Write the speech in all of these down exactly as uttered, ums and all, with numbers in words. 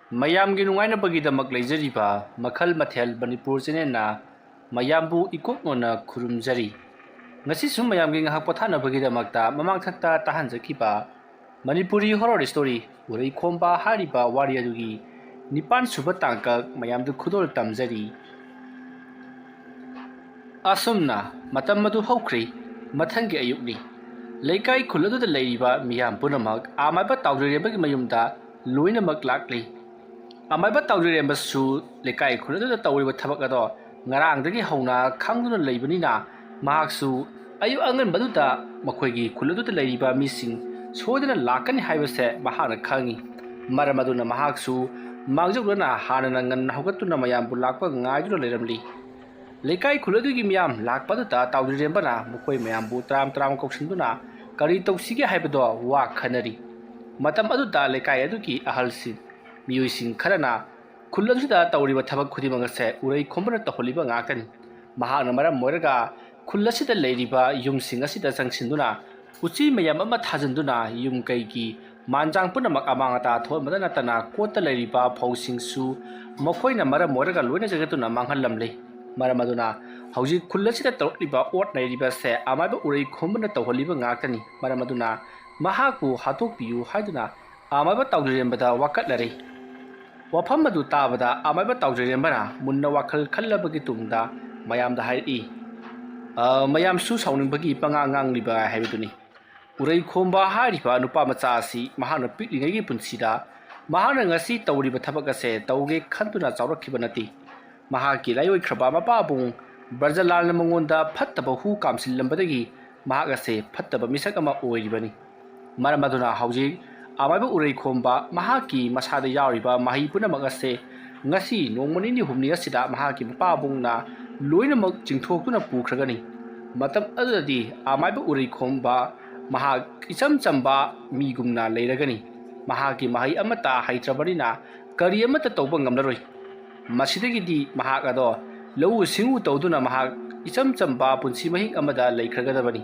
ꯃꯌꯥꯝꯒꯤ ꯅꯨꯡꯉꯥꯏꯅꯕꯒꯤꯗꯃꯛ ꯂꯩꯖꯔꯤꯕ ꯃꯈꯜ ꯃꯊꯦꯜ ꯃꯅꯤꯄꯨꯔ ꯆꯦꯅꯦꯜꯅ ꯃꯌꯥꯝꯕꯨ ꯏꯀꯣꯛꯅꯣꯅ ꯈꯨꯔꯨꯝꯖꯔꯤ꯫ ꯉꯁꯤꯁꯨ ꯃꯌꯥꯝꯒꯤ ꯉꯥꯏꯍꯥꯛ ꯄꯣꯊꯥꯅꯕꯒꯤꯗꯃꯛꯇ ꯃꯃꯥꯡꯊꯛꯇ ꯇꯥꯍꯟꯖꯈꯤꯕ ꯃꯅꯤꯄꯨꯔꯤ ꯍꯣꯔꯣꯔ ꯁ꯭ꯇꯣꯔꯤ ꯎꯔꯩꯈꯣꯝꯕ ꯍꯥꯏꯔꯤꯕ ꯋꯥꯔꯤ ꯑꯗꯨꯒꯤ ꯅꯤꯄꯥꯟ ꯁꯨꯕ ꯇꯥꯡꯀꯛ ꯃꯌꯥꯝꯗ ꯈꯨꯗꯣꯜ ꯇꯝꯖꯔꯤ꯫ ꯑꯁꯨꯝꯅ ꯃꯇꯝ ꯑꯗꯨ ꯍꯧꯈ꯭ꯔꯦ꯫ ꯃꯊꯪꯒꯤ ꯑꯌꯨꯛꯅꯤ꯫ ꯂꯩꯀꯥꯏ ꯈꯨꯜ ꯑꯗꯨꯗ ꯂꯩꯔꯤꯕ ꯃꯤꯌꯥꯝ ꯄꯨꯝꯅꯃꯛ ꯑꯃꯥꯏꯕ ꯇꯥꯎꯗ꯭ꯔꯤꯔꯦꯝꯕꯒꯤ ꯃꯌꯨꯝꯗ ꯂꯣꯏꯅꯃꯛ ꯂꯥꯛꯂꯤ꯫ ꯑꯃꯥꯏꯕ ꯇꯥꯎꯗ꯭ꯔꯤꯔꯦꯝꯕꯁꯨ ꯂꯩꯀꯥꯏ ꯈꯨꯜ ꯑꯗꯨꯗ ꯇꯧꯔꯤꯕ ꯊꯕꯛ ꯑꯗꯣ ꯉꯔꯥꯡꯗꯒꯤ ꯍꯧꯅ ꯈꯪꯗꯨꯅ ꯂꯩꯕꯅꯤꯅ, ꯃꯍꯥꯛꯁꯨ ꯑꯌꯨꯛ ꯑꯉꯟꯕꯗꯨꯗ ꯃꯈꯣꯏꯒꯤ ꯈꯨꯜ ꯑꯗꯨꯗ ꯂꯩꯔꯤꯕ ꯃꯤꯁꯤꯡ ꯁꯣꯏꯗꯅ ꯂꯥꯛꯀꯅꯤ ꯍꯥꯏꯕꯁꯦ ꯃꯍꯥꯛꯅ ꯈꯪꯏ꯫ ꯃꯔꯝ ꯑꯗꯨꯅ ꯃꯍꯥꯛꯁꯨ ꯃꯥꯡꯖꯧꯅꯅ ꯍꯥꯟꯅꯅ ꯉꯟꯅ ꯍꯧꯒꯠꯇꯨꯅ ꯃꯌꯥꯝꯕꯨ ꯂꯥꯛꯄ ꯉꯥꯏꯗꯨꯅ ꯂꯩꯔꯝꯂꯤ꯫ ꯂꯩꯀꯥꯏ ꯈꯨꯜ ꯑꯗꯨꯒꯤ ꯃꯤꯌꯥꯝ ꯂꯥꯛꯄ ꯑꯗꯨꯗ ꯇꯥꯎꯗ꯭ꯔꯤꯔꯦꯝꯕꯅ ꯃꯈꯣꯏ ꯃꯌꯥꯝꯕꯨ ꯇꯔꯥꯝ ꯇꯔꯥꯝ ꯀꯧꯁꯤꯟꯗꯨꯅ ꯀꯔꯤ ꯇꯧꯁꯤꯒꯦ ꯍꯥꯏꯕꯗꯣ ꯋꯥ ꯈꯟꯅꯔꯤ꯫ ꯃꯇꯝ ꯑꯗꯨꯗ ꯂꯩꯀꯥꯏ ꯑꯗꯨꯒꯤ ꯑꯍꯜꯁꯤꯡ, ꯃꯤꯑꯣꯏꯁꯤꯡ ꯈꯔꯅ ꯈꯨꯜ ꯑꯁꯤꯗ ꯇꯧꯔꯤꯕ ꯊꯕꯛ ꯈꯨꯗꯤꯡꯃꯛ ꯑꯁꯦ ꯎꯔꯩ ꯈꯣꯝꯕꯅ ꯇꯧꯍꯜꯂꯤꯕ ꯉꯥꯛꯇꯅꯤ꯫ ꯃꯍꯥꯛꯅ ꯃꯔꯝ ꯑꯣꯏꯔꯒ ꯈꯨꯜ ꯑꯁꯤꯗ ꯂꯩꯔꯤꯕ ꯌꯨꯝꯁꯤꯡ ꯑꯁꯤꯗ ꯆꯪꯁꯤꯟꯗꯨꯅ ꯎꯆꯤ ꯃꯌꯥꯝ ꯑꯃ ꯊꯥꯖꯤꯟꯗꯨꯅ ꯌꯨꯝ ꯀꯩꯒꯤ ꯃꯥꯟꯖꯥꯡ ꯄꯨꯝꯅꯃꯛ ꯑꯃꯥꯡ ꯑꯇꯥ ꯊꯣꯛꯍꯟꯕꯗ ꯅꯠꯇꯅ ꯀꯣꯠꯇ ꯂꯩꯔꯤꯕ ꯐꯧꯁꯤꯡꯁꯨ ꯃꯈꯣꯏꯅ ꯃꯔꯝ ꯑꯣꯏꯔꯒ ꯂꯣꯏꯅ ꯆꯪꯁꯤꯟꯗꯨꯅ ꯃꯥꯡꯍꯜꯂꯝꯂꯤ꯫ ꯃꯔꯝ ꯑꯗꯨꯅ ꯍꯧꯖꯤꯛ ꯈꯨꯜ ꯑꯁꯤꯗ ꯇꯧꯔꯛꯂꯤꯕ ꯑꯣꯠ ꯅꯩꯔꯤꯕ ꯑꯁꯦ ꯑꯃꯥꯏꯕ ꯎꯔꯩ ꯈꯣꯝꯕꯅ ꯇꯧꯍꯜꯂꯤꯕ ꯉꯥꯛꯇꯅꯤ꯫ ꯃꯔꯝ ꯑꯗꯨꯅ ꯃꯍꯥꯛꯄꯨ ꯍꯥꯠꯇꯣꯛꯄꯤꯌꯨ ꯍꯥꯏꯗꯨꯅ ꯑꯃꯥꯏꯕ ꯇꯥꯎꯗ꯭ꯔꯤꯔꯦꯝꯕꯗ ꯋꯥꯀꯠꯅꯔꯤ꯫ ꯋꯥꯐꯝ ꯑꯗꯨ ꯇꯥꯕꯗ ꯑꯃꯥꯏꯕ ꯇꯥꯎꯗ꯭ꯔꯤꯔꯦꯝꯕꯅ ꯃꯨꯟꯅ ꯋꯥꯈꯜ ꯈꯜꯂꯕꯒꯤ ꯇꯨꯡꯗ ꯃꯌꯥꯝꯗ ꯍꯥꯏꯔꯛꯏ, "ꯑ, ꯃꯌꯥꯝꯁꯨ ꯁꯥꯎꯅꯤꯡꯕꯒꯤ ꯄꯉꯥꯡ ꯉꯥꯡꯂꯤꯕ ꯍꯥꯏꯕꯗꯨꯅꯤ꯫ ꯎꯔꯩ ꯈꯣꯝꯕ ꯍꯥꯏꯔꯤꯕ ꯅꯨꯄꯥ ꯃꯆꯥ ꯑꯁꯤ ꯃꯍꯥꯛꯅ ꯄꯤꯛꯂꯤꯉꯩꯒꯤ ꯄꯨꯟꯁꯤꯗ ꯃꯍꯥꯛꯅ ꯉꯁꯤ ꯇꯧꯔꯤꯕ ꯊꯕꯛ ꯑꯁꯦ ꯇꯧꯒꯦ ꯈꯟꯗꯨꯅ ꯆꯥꯎꯔꯛꯈꯤꯕ ꯅꯠꯇꯦ꯫ ꯃꯍꯥꯛꯀꯤ ꯂꯥꯏꯑꯣꯏꯈ꯭ꯔꯕ ꯃꯄꯥꯕꯨꯡ ꯕ꯭ꯔꯖꯂꯥꯜꯅ ꯃꯉꯣꯟꯗ ꯐꯠꯇꯕ ꯍꯨ ꯀꯥꯝꯁꯤꯜꯂꯝꯕꯗꯒꯤ ꯃꯍꯥꯛ ꯑꯁꯦ ꯐꯠꯇꯕ ꯃꯤꯁꯛ ꯑꯃ ꯑꯣꯏꯔꯤꯕꯅꯤ꯫ ꯃꯔꯝ ꯑꯗꯨꯅ ꯍꯧꯖꯤꯛ ꯑꯃꯥꯏꯕ ꯎꯔꯩ ꯈꯣꯝꯕ ꯃꯍꯥꯛꯀꯤ ꯃꯁꯥꯗ ꯌꯥꯎꯔꯤꯕ ꯃꯍꯩ ꯄꯨꯝꯅꯃꯛ ꯑꯁꯦ ꯉꯁꯤ ꯅꯣꯡꯃ ꯅꯤꯅꯤ ꯍꯨꯝꯅꯤ ꯑꯁꯤꯗ ꯃꯍꯥꯛꯀꯤ ꯃꯄꯥꯕꯨꯡꯅ ꯂꯣꯏꯅꯃꯛ ꯆꯤꯡꯊꯣꯛꯇꯨꯅ ꯄꯨꯈ꯭ꯔꯒꯅꯤ꯫ ꯃꯇꯝ ꯑꯗꯨꯗꯗꯤ ꯑꯃꯥꯏꯕ ꯎꯔꯩ ꯈꯣꯝꯕ ꯃꯍꯥꯛ ꯏꯆꯝ ꯆꯝꯕ ꯃꯤꯒꯨꯝꯅ ꯂꯩꯔꯒꯅꯤ꯫ ꯃꯍꯥꯛꯀꯤ ꯃꯍꯩ ꯑꯃꯠꯇ ꯍꯩꯇ꯭ꯔꯕꯅꯤꯅ ꯀꯔꯤ ꯑꯃꯠꯇ ꯇꯧꯕ ꯉꯝꯂꯔꯣꯏ꯫ ꯃꯁꯤꯗꯒꯤꯗꯤ ꯃꯍꯥꯛ ꯑꯗꯣ ꯂꯧꯎ ꯁꯤꯡꯎ ꯇꯧꯗꯨꯅ ꯃꯍꯥꯛ ꯏꯆꯝ ꯆꯝꯕ ꯄꯨꯟꯁꯤ ꯃꯍꯤꯡ ꯑꯃꯗ ꯂꯩꯈ꯭ꯔꯒꯗꯕꯅꯤ꯫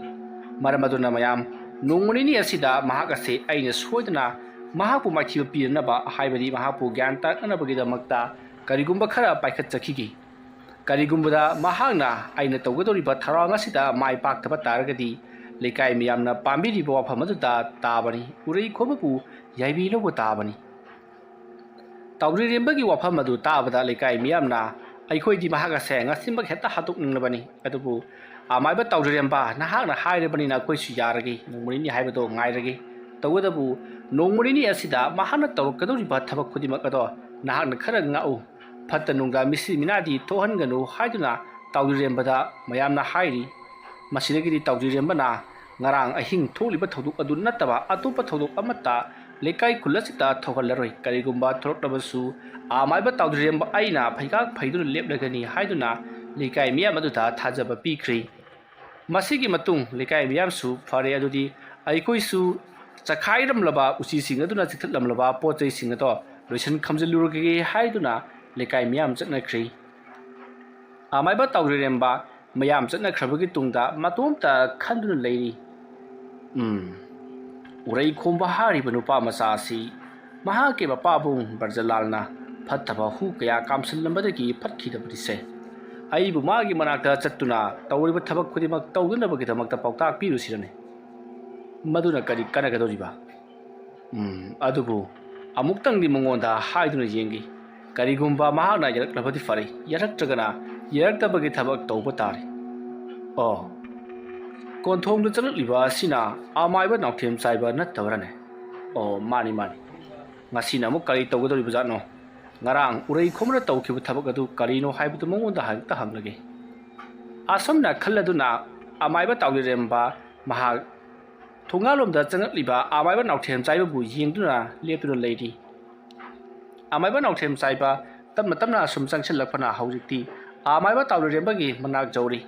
ꯃꯔꯝ ꯑꯗꯨꯅ ꯃꯌꯥꯝ, ꯅꯣꯡꯃ ꯅꯤꯅꯤ ꯑꯁꯤꯗ ꯃꯍꯥꯛ ꯑꯁꯦ ꯑꯩꯅ ꯁꯣꯏꯗꯅ ꯃꯍꯥꯛꯄꯨ ꯃꯥꯏꯊꯤꯕ ꯄꯤꯅꯅꯕ, ꯍꯥꯏꯕꯗꯤ ꯃꯍꯥꯛꯄꯨ ꯒ꯭ꯌꯥꯟ ꯇꯥꯛꯅꯅꯕꯒꯤꯗꯃꯛꯇ ꯀꯔꯤꯒꯨꯝꯕ ꯈꯔ ꯄꯥꯏꯈꯠꯆꯈꯤꯒꯦ꯫ ꯀꯔꯤꯒꯨꯝꯕꯗ ꯃꯍꯥꯛꯅ ꯑꯩꯅ ꯇꯧꯒꯗꯧꯔꯤꯕ ꯊꯧꯔꯥꯡ ꯑꯁꯤꯗ ꯃꯥꯏ ꯄꯥꯛꯇꯕ ꯇꯥꯔꯒꯗꯤ, ꯂꯩꯀꯥꯏ ꯃꯤꯌꯥꯝꯅ ꯄꯥꯝꯕꯤꯔꯤꯕ ꯋꯥꯐꯝ ꯑꯗꯨꯗ ꯇꯥꯕꯅꯤ, ꯎꯔꯩ ꯈꯣꯝꯕꯕꯨ ꯌꯥꯏꯕꯤ ꯂꯧꯕ ꯇꯥꯕꯅꯤ꯫ ꯇꯥꯎꯗ꯭ꯔꯤꯔꯦꯝꯕꯒꯤ ꯋꯥꯐꯝ ꯑꯗꯨ ꯇꯥꯕꯗ ꯂꯩꯀꯥꯏ ꯃꯤꯌꯥꯝꯅ, "ꯑꯩꯈꯣꯏꯗꯤ ꯃꯍꯥꯛ ꯑꯁꯦ ꯉꯁꯤꯃꯛ ꯍꯦꯛꯇ ꯍꯥꯠꯇꯣꯛꯅꯤꯡꯂꯕꯅꯤ꯫ ꯑꯗꯨꯕꯨ ꯑꯃꯥꯏꯕ ꯇꯥꯎꯗ꯭ꯔꯤꯔꯦꯝꯕ, ꯅꯍꯥꯛꯅ ꯍꯥꯏꯔꯕꯅꯤꯅ ꯑꯩꯈꯣꯏꯁꯨ ꯌꯥꯔꯒꯦ, ꯅꯣꯡꯃ ꯅꯤꯅꯤ ꯍꯥꯏꯕꯗꯣ ꯉꯥꯏꯔꯒꯦ꯫ ꯇꯧꯕꯇꯕꯨ ꯅꯣꯡꯃ ꯅꯤꯅꯤ ꯑꯁꯤꯗ ꯃꯍꯥꯛꯅ ꯇꯧꯔꯛꯀꯗꯧꯔꯤꯕ ꯊꯕꯛ ꯈꯨꯗꯤꯡꯃꯛ ꯑꯗꯣ ꯅꯍꯥꯛꯅ ꯈꯔ ꯉꯥꯛꯎ꯫ ꯐꯠꯇ ꯅꯨꯡꯗ ꯃꯤꯁꯤ ꯃꯤꯅꯥꯗꯤ ꯊꯣꯛꯍꯟꯒꯅꯨ" ꯍꯥꯏꯗꯨꯅ ꯇꯥꯎꯗ꯭ꯔꯤꯔꯦꯝꯕꯗ ꯃꯌꯥꯝꯅ ꯍꯥꯏꯔꯤ꯫ ꯃꯁꯤꯗꯒꯤꯗꯤ ꯇꯥꯎꯗ꯭ꯔꯤꯔꯦꯝꯕꯅ ꯉꯔꯥꯡ ꯑꯍꯤꯡ ꯊꯣꯛꯂꯤꯕ ꯊꯧꯗꯣꯛ ꯑꯗꯨ ꯅꯠꯇꯕ ꯑꯇꯣꯞꯄ ꯊꯧꯗꯣꯛ ꯑꯃꯠꯇ ꯂꯩꯀꯥꯏ ꯈꯨꯜ ꯑꯁꯤꯗ ꯊꯣꯛꯍꯜꯂꯔꯣꯏ꯫ ꯀꯔꯤꯒꯨꯝꯕ ꯊꯣꯛꯂꯛꯂꯕꯁꯨ, ꯑꯃꯥꯏꯕ ꯇꯥꯎꯗ꯭ꯔꯤꯔꯦꯝꯕ ꯑꯩꯅ ꯐꯩꯒꯥꯛ ꯐꯩꯗꯨꯅ ꯂꯦꯞꯂꯒꯅꯤ ꯍꯥꯏꯗꯨꯅ ꯂꯩꯀꯥꯏ ꯃꯤꯌꯥꯝ ꯑꯗꯨꯗ ꯊꯥꯖꯕ ꯄꯤꯈ꯭ꯔꯤ꯫ ꯃꯁꯤꯒꯤ ꯃꯇꯨꯡ ꯂꯩꯀꯥꯏ ꯃꯤꯌꯥꯝꯁꯨ, "ꯐꯔꯦ, ꯑꯗꯨꯗꯤ ꯑꯩꯈꯣꯏꯁꯨ ꯆꯈꯥꯏꯔꯝꯂꯕ ꯎꯆꯤꯁꯤꯡ ꯑꯗꯨꯅ ꯆꯤꯛꯊꯠꯂꯝꯂꯕ ꯄꯣꯠ ꯆꯩꯁꯤꯡ ꯑꯗꯣ ꯂꯣꯏꯁꯤꯟ ꯈꯝꯖꯤꯜꯂꯨꯔꯒꯦ" ꯍꯥꯏꯗꯨꯅ ꯂꯩꯀꯥꯏ ꯃꯤꯌꯥꯝ ꯆꯠꯅꯈ꯭ꯔꯤ꯫ ꯑꯃꯥꯏꯕ ꯇꯥꯎꯗ꯭ꯔꯤꯔꯦꯝꯕ ꯃꯌꯥꯝ ꯆꯠꯅꯈ꯭ꯔꯕꯒꯤ ꯇꯨꯡꯗ ꯃꯇꯣꯝꯇ ꯈꯟꯗꯨꯅ ꯂꯩꯔꯤ꯫ "ꯎꯝ, ꯎꯔꯩ ꯈꯣꯝꯕ ꯍꯥꯏꯔꯤꯕ ꯅꯨꯄꯥ ꯃꯆꯥ ꯑꯁꯤ ꯃꯍꯥꯛꯀꯤ ꯃꯄꯥꯕꯨꯡ ꯕ꯭ꯔꯖꯂꯥꯜꯅ ꯐꯠꯇꯕ ꯍꯨ ꯀꯌꯥ ꯀꯥꯝꯁꯤꯜꯂꯝꯕꯗꯒꯤ ꯐꯠꯈꯤꯗꯕꯅꯤꯁꯦ꯫ ꯑꯩꯕꯨ ꯃꯥꯒꯤ ꯃꯅꯥꯛꯇ ꯆꯠꯇꯨꯅ ꯇꯧꯔꯤꯕ ꯊꯕꯛ ꯈꯨꯗꯤꯡꯃꯛ ꯇꯧꯗꯅꯕꯒꯤꯗꯃꯛꯇ ꯄꯥꯎꯇꯥꯛ ꯄꯤꯔꯨꯁꯤꯔꯅꯦ? ꯃꯗꯨꯅ ꯀꯔꯤ ꯀꯥꯟꯅꯒꯗꯧꯔꯤꯕ?" "ꯎꯝ, ꯑꯗꯨꯕꯨ ꯑꯃꯨꯛꯇꯪꯗꯤ ꯃꯉꯣꯟꯗ ꯍꯥꯏꯗꯨꯅ ꯌꯦꯡꯒꯦ꯫ ꯀꯔꯤꯒꯨꯝꯕ ꯃꯍꯥꯛꯅ ꯌꯥꯔꯛꯂꯕꯗꯤ ꯐꯔꯦ, ꯌꯥꯔꯛꯇ꯭ꯔꯒꯅ ꯌꯥꯔꯛꯇꯕꯒꯤ ꯊꯕꯛ ꯇꯧꯕ ꯇꯥꯔꯦ꯫ ꯑꯣ, ꯀꯣꯟꯊꯣꯡꯗ ꯆꯪꯂꯛꯂꯤꯕ ꯑꯁꯤꯅ ꯑꯃꯥꯏꯕ ꯅꯥꯎꯊꯦꯝ ꯆꯥꯏꯕ ꯅꯠꯇꯕ꯭ꯔꯥꯅꯦ? ꯑꯣ, ꯃꯥꯅꯤ, ꯃꯥꯅꯤ꯫ ꯉꯁꯤꯅ ꯑꯃꯨꯛ ꯀꯔꯤ ꯇꯧꯒꯗꯧꯔꯤꯕꯖꯥꯠꯅꯣ? ꯉꯔꯥꯡ ꯎꯔꯩ ꯈꯣꯝꯕꯅ ꯇꯧꯈꯤꯕ ꯊꯕꯛ ꯑꯗꯨ ꯀꯔꯤꯅꯣ ꯍꯥꯏꯕꯗꯨ ꯃꯉꯣꯟꯗ ꯍꯦꯛꯇ ꯍꯪꯂꯒꯦ"꯫ ꯑꯁꯨꯝꯅ ꯈꯜꯂꯗꯨꯅ ꯑꯃꯥꯏꯕ ꯇꯥꯎꯗ꯭ꯔꯤꯔꯦꯝꯕ ꯃꯍꯥꯛ ꯊꯣꯡꯒꯥꯜꯂꯣꯝꯗ ꯆꯪꯂꯛꯂꯤꯕ ꯑꯃꯥꯏꯕ ꯅꯥꯎꯊꯦꯝ ꯆꯥꯏꯕꯕꯨ ꯌꯦꯡꯗꯨꯅ ꯂꯦꯞꯇꯨꯅ ꯂꯩꯔꯤ꯫ ꯑꯃꯥꯏꯕ ꯅꯥꯎꯊꯦꯝ ꯆꯥꯏꯕ ꯇꯞꯅ ꯇꯞꯅ ꯑꯁꯨꯝ ꯆꯪꯁꯤꯜꯂꯛꯄꯅ ꯍꯧꯖꯤꯛꯇꯤ ꯑꯃꯥꯏꯕ ꯇꯥꯎꯗ꯭ꯔꯤꯔꯦꯝꯕꯒꯤ ꯃꯅꯥꯛ ꯌꯧꯔꯤ꯫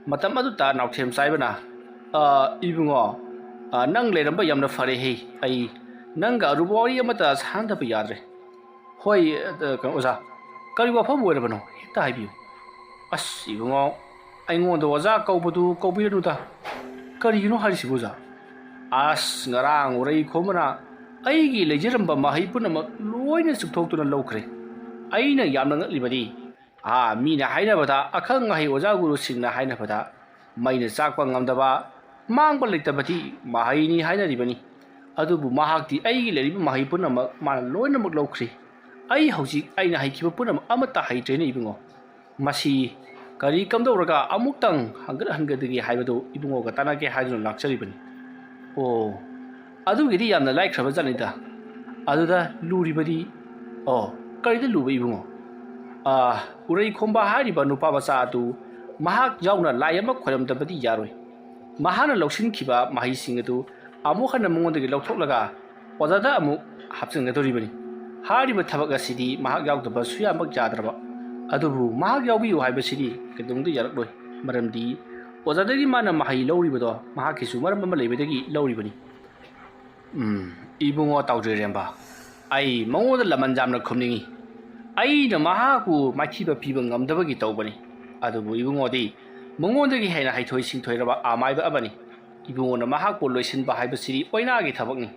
ꯃꯇꯝ ꯑꯗꯨꯗ ꯅꯥꯎꯊꯦꯝ ꯆꯥꯏꯕꯅ, "ꯑ, ꯏꯕꯨꯡꯉꯣ, ꯑ, ꯅꯪ ꯂꯩꯔꯝꯕ ꯌꯥꯝꯅ ꯐꯔꯦ ꯍꯦ꯫ ꯑꯩ ꯅꯪꯒ ꯑꯔꯨꯕ ꯋꯥꯔꯤ ꯑꯃꯠꯇ ꯁꯥꯟꯅꯗꯕ ꯌꯥꯗ꯭ꯔꯦ"꯫ "ꯍꯣꯏ, ꯑ, ꯀꯩꯅꯣ, ꯑꯣꯖꯥ, ꯀꯔꯤ ꯋꯥꯐꯝ ꯑꯣꯏꯔꯕꯅꯣ? ꯍꯦꯛꯇ ꯍꯥꯏꯕꯤꯌꯨ"꯫ "ꯑꯁ, ꯏꯕꯨꯡꯉꯣ, ꯑꯩꯉꯣꯟꯗ ꯑꯣꯖꯥ ꯀꯧꯕꯗꯨ ꯀꯧꯕꯤꯔꯅꯨꯗ"꯫ "ꯀꯔꯤꯒꯤꯅꯣ ꯍꯥꯏꯔꯤꯁꯤꯕꯨ, ꯑꯣꯖꯥ?" "ꯑꯁ, ꯉꯔꯥꯡ ꯎꯔꯩ ꯈꯣꯝꯕꯅ ꯑꯩꯒꯤ ꯂꯩꯖꯔꯝꯕ ꯃꯍꯩ ꯄꯨꯝꯅꯃꯛ ꯂꯣꯏꯅ ꯆꯨꯞꯊꯣꯛꯇꯨꯅ ꯂꯧꯈ꯭ꯔꯦ꯫ ꯑꯩꯅ ꯌꯥꯝꯅ ꯉꯛꯂꯤꯕꯗꯤ, ꯑꯥ, ꯃꯤꯅ ꯍꯥꯏꯅꯕꯗ, ꯑꯈꯪ ꯑꯍꯩ ꯑꯣꯖꯥ ꯒꯨꯔꯨꯁꯤꯡꯅ ꯍꯥꯏꯅꯕꯗ, ꯃꯩꯅ ꯆꯥꯛꯄ ꯉꯝꯗꯕ, ꯃꯥꯡꯕ ꯂꯩꯇꯕꯗꯤ ꯃꯍꯩꯅꯤ ꯍꯥꯏꯅꯔꯤꯕꯅꯤ꯫ ꯑꯗꯨꯕꯨ ꯃꯍꯥꯛꯇꯤ ꯑꯩꯒꯤ ꯂꯩꯔꯤꯕ ꯃꯍꯩ ꯄꯨꯝꯅꯃꯛ ꯃꯥꯅ ꯂꯣꯏꯅꯃꯛ ꯂꯧꯈ꯭ꯔꯦ꯫ ꯑꯩ ꯍꯧꯖꯤꯛ ꯑꯩꯅ ꯍꯩꯈꯤꯕ ꯄꯨꯝꯅꯃꯛ ꯑꯃꯠꯇ ꯍꯩꯇ꯭ꯔꯦꯅꯦ ꯏꯕꯨꯡꯉꯣ꯫ ꯃꯁꯤ ꯀꯔꯤ ꯀꯝꯗꯧꯔꯒ ꯑꯃꯨꯛꯇꯪ ꯍꯪꯒꯠ ꯍꯟꯒꯗꯒꯦ ꯍꯥꯏꯕꯗꯨ ꯏꯕꯨꯡꯉꯣꯒ ꯇꯥꯟꯅꯒꯦ ꯍꯥꯏꯗꯨꯅ ꯂꯥꯛꯆꯔꯤꯕꯅꯤ꯫ ꯑꯣ, ꯑꯗꯨꯒꯤꯗꯤ ꯌꯥꯝꯅ ꯂꯥꯏꯈ꯭ꯔꯕ ꯖꯥꯠꯅꯤꯗ꯫ ꯑꯗꯨꯗ ꯂꯨꯔꯤꯕꯗꯤ, ꯑꯣ, ꯀꯔꯤꯗ ꯂꯨꯕ ꯏꯕꯨꯡꯉꯣ? ꯑꯥ, ꯎꯔꯩꯈꯣꯝꯕ ꯍꯥꯏꯔꯤꯕ ꯅꯨꯄꯥ ꯃꯆꯥ ꯑꯗꯨ ꯃꯍꯥꯛ ꯌꯥꯎꯅ ꯂꯥꯏ ꯑꯃ ꯈꯣꯏꯔꯝꯗꯕꯗꯤ ꯌꯥꯔꯣꯏ꯫ ꯃꯍꯥꯛꯅ ꯂꯧꯁꯤꯟꯈꯤꯕ ꯃꯍꯩꯁꯤꯡ ꯑꯗꯨ ꯑꯃꯨꯛ ꯍꯟꯅ ꯃꯉꯣꯟꯗꯒꯤ ꯂꯧꯊꯣꯛꯂꯒ ꯑꯣꯖꯥꯗ ꯑꯃꯨꯛ ꯍꯥꯞꯆꯤꯟꯒꯗꯧꯔꯤꯕꯅꯤ꯫ ꯍꯥꯏꯔꯤꯕ ꯊꯕꯛ ꯑꯁꯤꯗꯤ ꯃꯍꯥꯛ ꯌꯥꯎꯗꯕ ꯁꯨꯌꯥꯃꯛ ꯌꯥꯗ꯭ꯔꯕ꯫ ꯑꯗꯨꯕꯨ ꯃꯍꯥꯛ ꯌꯥꯎꯕꯤꯌꯨ ꯍꯥꯏꯕꯁꯤꯗꯤ ꯀꯩꯗꯧꯅꯨꯡꯗ ꯌꯥꯔꯛꯂꯣꯏ꯫ ꯃꯔꯝꯗꯤ ꯑꯣꯖꯥꯗꯒꯤ ꯃꯥꯅ ꯃꯍꯩ ꯂꯧꯔꯤꯕꯗꯣ ꯃꯍꯥꯛꯀꯤꯁꯨ ꯃꯔꯝ ꯑꯃ ꯂꯩꯕꯗꯒꯤ ꯂꯧꯔꯤꯕꯅꯤ꯫ ꯎꯝ, ꯏꯕꯨꯡꯉꯣ ꯇꯥꯎꯖꯔꯦꯝꯕ, ꯑꯩ ꯃꯉꯣꯟꯗ ꯂꯃꯟ ꯌꯥꯝꯅ ꯈꯨꯝꯅꯤꯡꯏ꯫ ꯑꯩꯅ ꯃꯍꯥꯛꯄꯨ ꯃꯥꯏꯊꯤꯕ ꯄꯤꯕ ꯉꯝꯗꯕꯒꯤ ꯇꯧꯕꯅꯤ꯫ ꯑꯗꯨꯕꯨ ꯏꯕꯨꯡꯉꯣꯗꯤ ꯃꯉꯣꯟꯗꯒꯤ ꯍꯦꯟꯅ ꯍꯩꯊꯣꯏ ꯁꯤꯡꯊꯣꯏꯔꯕ ꯑꯃꯥꯏꯕ ꯑꯃꯅꯤ꯫ ꯏꯕꯨꯡꯉꯣꯅ ꯃꯍꯥꯛꯄꯨ ꯂꯣꯏꯁꯤꯟꯕ ꯍꯥꯏꯕꯁꯤꯗꯤ ꯑꯣꯏꯅꯥꯒꯤ ꯊꯕꯛꯅꯤ꯫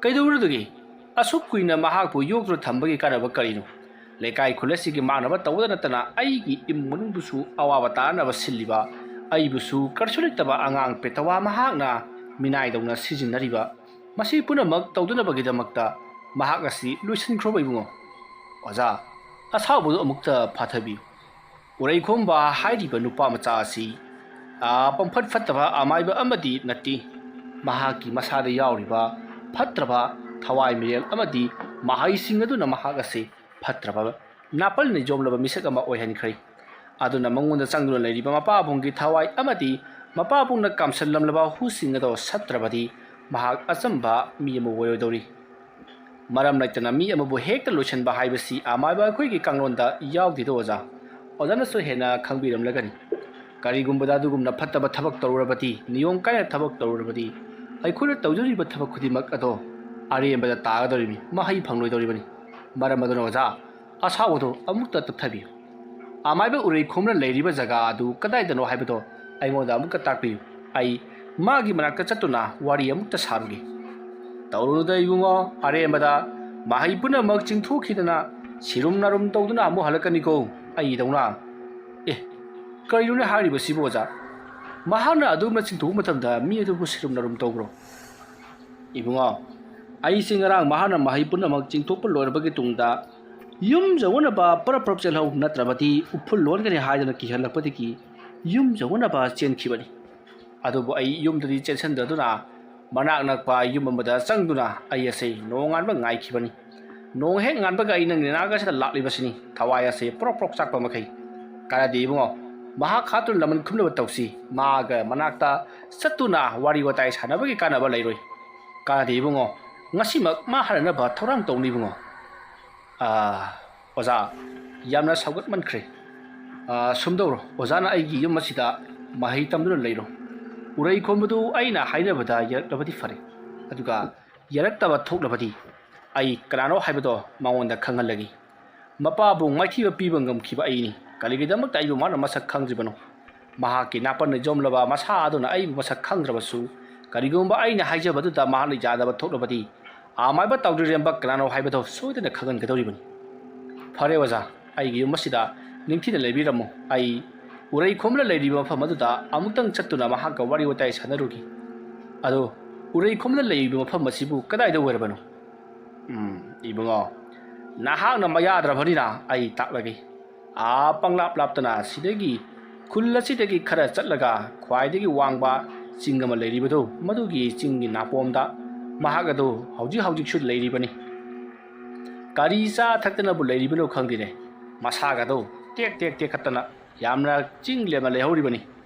ꯀꯩꯗꯧꯔꯨꯗꯒꯦ? ꯑꯁꯨꯛ ꯀꯨꯏꯅ ꯃꯍꯥꯛꯄꯨ ꯌꯣꯛꯇꯨꯅ ꯊꯝꯕꯒꯤ ꯀꯥꯟꯅꯕ ꯀꯔꯤꯅꯣ? ꯂꯩꯀꯥꯏ ꯈꯨꯜ ꯑꯁꯤꯒꯤ ꯃꯥꯡꯅꯕ ꯇꯧꯕꯗ ꯅꯠꯇꯅ ꯑꯩꯒꯤ ꯏꯃꯨꯡ ꯃꯅꯨꯡꯕꯨꯁꯨ ꯑꯋꯥꯕ ꯇꯥꯅꯅꯕ ꯁꯤꯜꯂꯤꯕ, ꯑꯩꯕꯨꯁꯨ ꯀꯔꯤꯁꯨ ꯂꯩꯇꯕ ꯑꯉꯥꯡ ꯄꯦꯇꯋꯥ ꯃꯍꯥꯛꯅ ꯃꯤꯅꯥꯏꯗꯧꯅ ꯁꯤꯖꯤꯟꯅꯔꯤꯕ, ꯃꯁꯤ ꯄꯨꯝꯅꯃꯛ ꯇꯧꯗꯅꯕꯒꯤꯗꯃꯛꯇ ꯃꯍꯥꯛ ꯑꯁꯤ ꯂꯣꯏꯁꯤꯟꯈ꯭ꯔꯣꯕ ꯏꯕꯨꯡꯉꯣ꯫ ꯑꯣꯖꯥ, ꯑꯁꯥꯎꯕꯗꯨ ꯑꯃꯨꯛꯇ ꯐꯥꯊꯕꯤꯌꯨ꯫ ꯎꯔꯩꯈꯣꯝꯕ ꯍꯥꯏꯔꯤꯕ ꯅꯨꯄꯥ ꯃꯆꯥ ꯑꯁꯤ, ꯑꯥ, ꯄꯪꯐꯠ ꯐꯠꯇꯕ ꯑꯃꯥꯏꯕ ꯑꯃꯗꯤ ꯅꯠꯇꯦ꯫ ꯃꯍꯥꯛꯀꯤ ꯃꯁꯥꯗ ꯌꯥꯎꯔꯤꯕ ꯐꯠꯇ꯭ꯔꯕ ꯊꯋꯥꯏ ꯃꯤꯔꯦꯜ ꯑꯃꯗꯤ ꯃꯍꯩꯁꯤꯡ ꯑꯗꯨꯅ ꯃꯍꯥꯛ ꯑꯁꯤ ꯐꯠꯇ꯭ꯔꯕ ꯅꯥꯄꯜꯅ ꯌꯣꯝꯂꯕ ꯃꯤꯁꯛ ꯑꯃ ꯑꯣꯏꯍꯟꯈ꯭ꯔꯦ꯫ ꯑꯗꯨꯅ ꯃꯉꯣꯟꯗ ꯆꯪꯗꯨꯅ ꯂꯩꯔꯤꯕ ꯃꯄꯥꯕꯨꯡꯒꯤ ꯊꯋꯥꯏ ꯑꯃꯗꯤ ꯃꯄꯥꯕꯨꯡꯅ ꯀꯥꯝꯁꯤꯜꯂꯝꯂꯕ ꯍꯨꯁꯤꯡ ꯑꯗꯣ ꯁꯠꯇ꯭ꯔꯕꯗꯤ ꯃꯍꯥꯛ ꯑꯆꯝꯕ ꯃꯤ ꯑꯃ ꯑꯣꯏꯔꯣꯏꯗꯧꯔꯤ꯫ ꯃꯔꯝ ꯂꯩꯇꯅ ꯃꯤ ꯑꯃꯕꯨ ꯍꯦꯛꯇ ꯂꯣꯏꯁꯤꯟꯕ ꯍꯥꯏꯕꯁꯤ ꯑꯃꯥꯏꯕ ꯑꯩꯈꯣꯏꯒꯤ ꯀꯥꯡꯂꯣꯟꯗ ꯌꯥꯎꯗꯦꯗꯣ ꯑꯣꯖꯥ꯫ ꯑꯣꯖꯥꯅꯁꯨ ꯍꯦꯟꯅ ꯈꯪꯕꯤꯔꯝꯂꯒꯅꯤ꯫ ꯀꯔꯤꯒꯨꯝꯕꯗ ꯑꯗꯨꯒꯨꯝꯅ ꯐꯠꯇꯕ ꯊꯕꯛ ꯇꯧꯔꯨꯔꯕꯗꯤ, ꯅꯤꯌꯣꯝ ꯀꯥꯏꯅ ꯊꯕꯛ ꯇꯧꯔꯨꯔꯕꯗꯤ, ꯑꯩꯈꯣꯏꯅ ꯇꯧꯖꯔꯤꯕ ꯊꯕꯛ ꯈꯨꯗꯤꯡꯃꯛ ꯑꯗꯣ ꯑꯔꯦꯝꯕꯗ ꯇꯥꯒꯗꯧꯔꯤꯕꯅꯤ, ꯃꯍꯩ ꯐꯪꯂꯣꯏꯗꯧꯔꯤꯕꯅꯤ꯫ ꯃꯔꯝ ꯑꯗꯨꯅ ꯑꯣꯖꯥ, ꯑꯁꯥꯎꯕꯗꯨ ꯑꯃꯨꯛꯇ ꯇꯞꯊꯕꯤꯌꯨ꯫ ꯑꯃꯥꯏꯕ ꯎꯔꯩꯈꯣꯝꯅ ꯂꯩꯔꯤꯕ ꯖꯒꯥ ꯑꯗꯨ ꯀꯗꯥꯏꯗꯅꯣ ꯍꯥꯏꯕꯗꯣ ꯑꯩꯉꯣꯟꯗ ꯑꯃꯨꯛꯇ ꯇꯥꯛꯄꯤꯌꯨ꯫ ꯑꯩ ꯃꯥꯒꯤ ꯃꯅꯥꯛꯇ ꯆꯠꯇꯨꯅ ꯋꯥꯔꯤ ꯑꯃꯨꯛꯇ ꯁꯥꯔꯨꯒꯦ꯫ "ꯇꯧꯔꯨꯅꯨꯗ ꯏꯕꯨꯡꯉꯣ, ꯑꯔꯦꯝꯕꯗ ꯃꯍꯩ ꯄꯨꯝꯅꯃꯛ ꯆꯤꯡꯊꯣꯛꯈꯤꯗꯅ ꯁꯤꯔꯨꯝ ꯅꯥꯔꯨꯝ ꯇꯧꯗꯨꯅ ꯑꯃꯨꯛ ꯍꯜꯂꯛꯀꯅꯤꯀꯣ ꯑꯩꯗꯧꯅ꯫" "ꯑꯦ, ꯀꯔꯤꯅꯣꯅꯦ ꯍꯥꯏꯔꯤꯕꯁꯤꯕꯨ ꯑꯣꯖꯥ? ꯃꯍꯥꯛꯅ ꯑꯗꯨꯝꯅ ꯆꯤꯡꯊꯣꯛꯄ ꯃꯇꯝꯗ ꯃꯤ ꯑꯗꯨꯕꯨ ꯁꯤꯔꯨꯝ ꯅꯥꯔꯨꯝ ꯇꯧꯕ꯭ꯔꯣ?" "ꯏꯕꯨꯡꯉꯣ, ꯑꯩꯁꯦ ꯉꯔꯥꯡ ꯃꯍꯥꯛꯅ ꯃꯍꯩ ꯄꯨꯝꯅꯃꯛ ꯆꯤꯡꯊꯣꯛꯄ ꯂꯣꯏꯔꯕꯒꯤ ꯇꯨꯡꯗ ꯌꯨꯝ ꯌꯧꯅꯅꯕ ꯄꯔꯞ ꯄꯔꯞ ꯆꯦꯜꯍꯧ, ꯅꯠꯇ꯭ꯔꯕꯗꯤ ꯎꯐꯨꯜ ꯂꯣꯟꯒꯅꯤ ꯍꯥꯏꯗꯅ ꯀꯤꯍꯜꯂꯛꯄꯗꯒꯤ ꯌꯨꯝ ꯌꯧꯅꯅꯕ ꯆꯦꯟꯈꯤꯕꯅꯤ꯫ ꯑꯗꯨꯕꯨ ꯑꯩ ꯌꯨꯝꯗꯗꯤ ꯆꯦꯟꯁꯤꯟꯗ꯭ꯔꯗꯨꯅ ꯃꯅꯥꯛ ꯅꯛꯄ ꯌꯨꯝ ꯑꯃꯗ ꯆꯪꯗꯨꯅ ꯑꯩ ꯑꯁꯦ ꯅꯣꯡꯉꯥꯟꯕ ꯉꯥꯏꯈꯤꯕꯅꯤ꯫ ꯅꯣꯡ ꯍꯦꯛ ꯉꯥꯟꯕꯒ ꯑꯩ ꯅꯪꯒꯤ ꯅꯥꯛ ꯑꯁꯤꯗ ꯂꯥꯛꯂꯤꯕꯁꯤꯅꯤ, ꯊꯋꯥꯏ ꯑꯁꯦ ꯄ꯭ꯔꯣꯛ ꯄ꯭ꯔꯣꯛ ꯆꯥꯛꯄ ꯃꯈꯩ꯫ ꯀꯥꯟꯅꯗꯦ ꯏꯕꯨꯡꯉꯣ, ꯃꯍꯥꯛ ꯍꯥꯠꯇꯨꯅ ꯂꯃꯟ ꯈꯨꯝꯅꯕ ꯇꯧꯁꯤ꯫ ꯃꯥꯒ ꯃꯅꯥꯛꯇ ꯆꯠꯇꯨꯅ ꯋꯥꯔꯤ ꯋꯥꯇꯥꯏ ꯁꯥꯟꯅꯕꯒꯤ ꯀꯥꯟꯅꯕ ꯂꯩꯔꯣꯏ꯫ ꯀꯥꯟꯅꯗꯦ ꯏꯕꯨꯡꯉꯣ, ꯉꯁꯤꯃꯛ ꯃꯥ ꯍꯜꯂꯛꯅꯕ ꯊꯧꯔꯥꯡ ꯇꯧꯅꯤ ꯏꯕꯨꯡꯉꯣ꯫" "ꯑꯥ, ꯑꯣꯖꯥ, ꯌꯥꯝꯅ ꯁꯥꯎꯒꯠꯃꯟꯈ꯭ꯔꯦ꯫ ꯑꯥ, ꯁꯨꯝ ꯇꯧꯔꯣ, ꯑꯣꯖꯥꯅ ꯑꯩꯒꯤ ꯌꯨꯝ ꯑꯁꯤꯗ ꯃꯍꯩ ꯇꯝꯗꯨꯅ ꯂꯩꯔꯣ꯫ ꯎꯔꯩ ꯈꯣꯝꯕꯗꯨ ꯑꯩꯅ ꯍꯥꯏꯅꯕꯗ ꯌꯥꯔꯛꯂꯕꯗꯤ ꯐꯔꯦ, ꯑꯗꯨꯒ ꯌꯥꯔꯛꯇꯕ ꯊꯣꯛꯂꯕꯗꯤ ꯑꯩ ꯀꯅꯥꯅꯣ ꯍꯥꯏꯕꯗꯣ ꯃꯉꯣꯟꯗ ꯈꯪꯍꯜꯂꯒꯦ꯫ ꯃꯄꯥꯕꯨ ꯃꯥꯏꯊꯤꯕ ꯄꯤꯕ ꯉꯝꯈꯤꯕ ꯑꯩꯅꯤ꯫ ꯀꯔꯤꯒꯤꯗꯃꯛꯇ ꯑꯩꯕꯨ ꯃꯥꯅ ꯃꯁꯛ ꯈꯪꯗ꯭ꯔꯤꯕꯅꯣ? ꯃꯍꯥꯛꯀꯤ ꯅꯥꯄꯟꯅ ꯌꯣꯝꯂꯕ ꯃꯁꯥ ꯑꯗꯨꯅ ꯑꯩꯕꯨ ꯃꯁꯛ ꯈꯪꯗ꯭ꯔꯕꯁꯨ, ꯀꯔꯤꯒꯨꯝꯕ ꯑꯩꯅ ꯍꯥꯏꯖꯕꯗꯨꯗ ꯃꯍꯥꯛꯅ ꯌꯥꯗꯕ ꯊꯣꯛꯂꯕꯗꯤ, ꯑꯃꯥꯏꯕ ꯇꯥꯎꯗ꯭ꯔꯤꯔꯦꯝꯕ ꯀꯅꯥꯅꯣ ꯍꯥꯏꯕꯗꯣ ꯁꯣꯏꯗꯅ ꯈꯪꯍꯟꯒꯗꯧꯔꯤꯕꯅꯤ꯫" "ꯐꯔꯦ ꯑꯣꯖꯥ, ꯑꯩꯒꯤ ꯌꯨꯝ ꯑꯁꯤꯗ ꯅꯤꯡꯊꯤꯅ ꯂꯩꯕꯤꯔꯝꯃꯨ꯫ ꯑꯩ ꯎꯔꯩ ꯈꯣꯝꯂ ꯂꯩꯔꯤꯕ ꯃꯐꯝ ꯑꯗꯨꯗ ꯑꯃꯨꯛꯇꯪ ꯆꯠꯇꯨꯅ ꯃꯍꯥꯛꯀ ꯋꯥꯔꯤ ꯋꯥꯇꯥꯏ ꯁꯥꯟꯅꯔꯨꯒꯦ꯫ ꯑꯗꯣ ꯎꯔꯩ ꯈꯣꯝꯂ ꯂꯩꯔꯤꯕ ꯃꯐꯝ ꯑꯁꯤꯕꯨ ꯀꯗꯥꯏꯗ ꯑꯣꯏꯔꯕꯅꯣ?" "ꯎꯝ, ꯏꯕꯨꯡꯉꯣ, ꯅꯍꯥꯛꯅ ꯃꯌꯥꯗ꯭ꯔꯕꯅꯤꯅ ꯑꯩ ꯇꯥꯛꯂꯒꯦ꯫ ꯑꯥ ꯄꯪꯂꯥꯞ ꯂꯥꯞꯇꯅ ꯁꯤꯗꯒꯤ ꯈꯨꯜ ꯑꯁꯤꯗꯒꯤ ꯈꯔ ꯆꯠꯂꯒ ꯈ꯭ꯋꯥꯏꯗꯒꯤ ꯋꯥꯡꯕ ꯆꯤꯡ ꯑꯃ ꯂꯩꯔꯤꯕꯗꯨ, ꯃꯗꯨꯒꯤ ꯆꯤꯡꯒꯤ ꯅꯥꯄꯣꯝꯗ ꯃꯍꯥꯛ ꯑꯗꯨ ꯍꯧꯖꯤꯛ ꯍꯧꯖꯤꯛꯁꯨ ꯂꯩꯔꯤꯕꯅꯤ꯫ ꯀꯔꯤ ꯆꯥ ꯊꯛꯇꯅꯕꯨ ꯂꯩꯔꯤꯕꯅꯣ ꯈꯪꯗꯦꯅꯦ, ꯃꯁꯥꯒꯗꯣ ꯇꯦꯛ ꯇꯦꯛ ꯇꯦꯛꯈꯠꯇꯅ ꯌꯥꯝꯅ ꯆꯤꯡ ꯂꯦꯝꯅ ꯂꯩꯍꯧꯔꯤꯕꯅꯤ꯫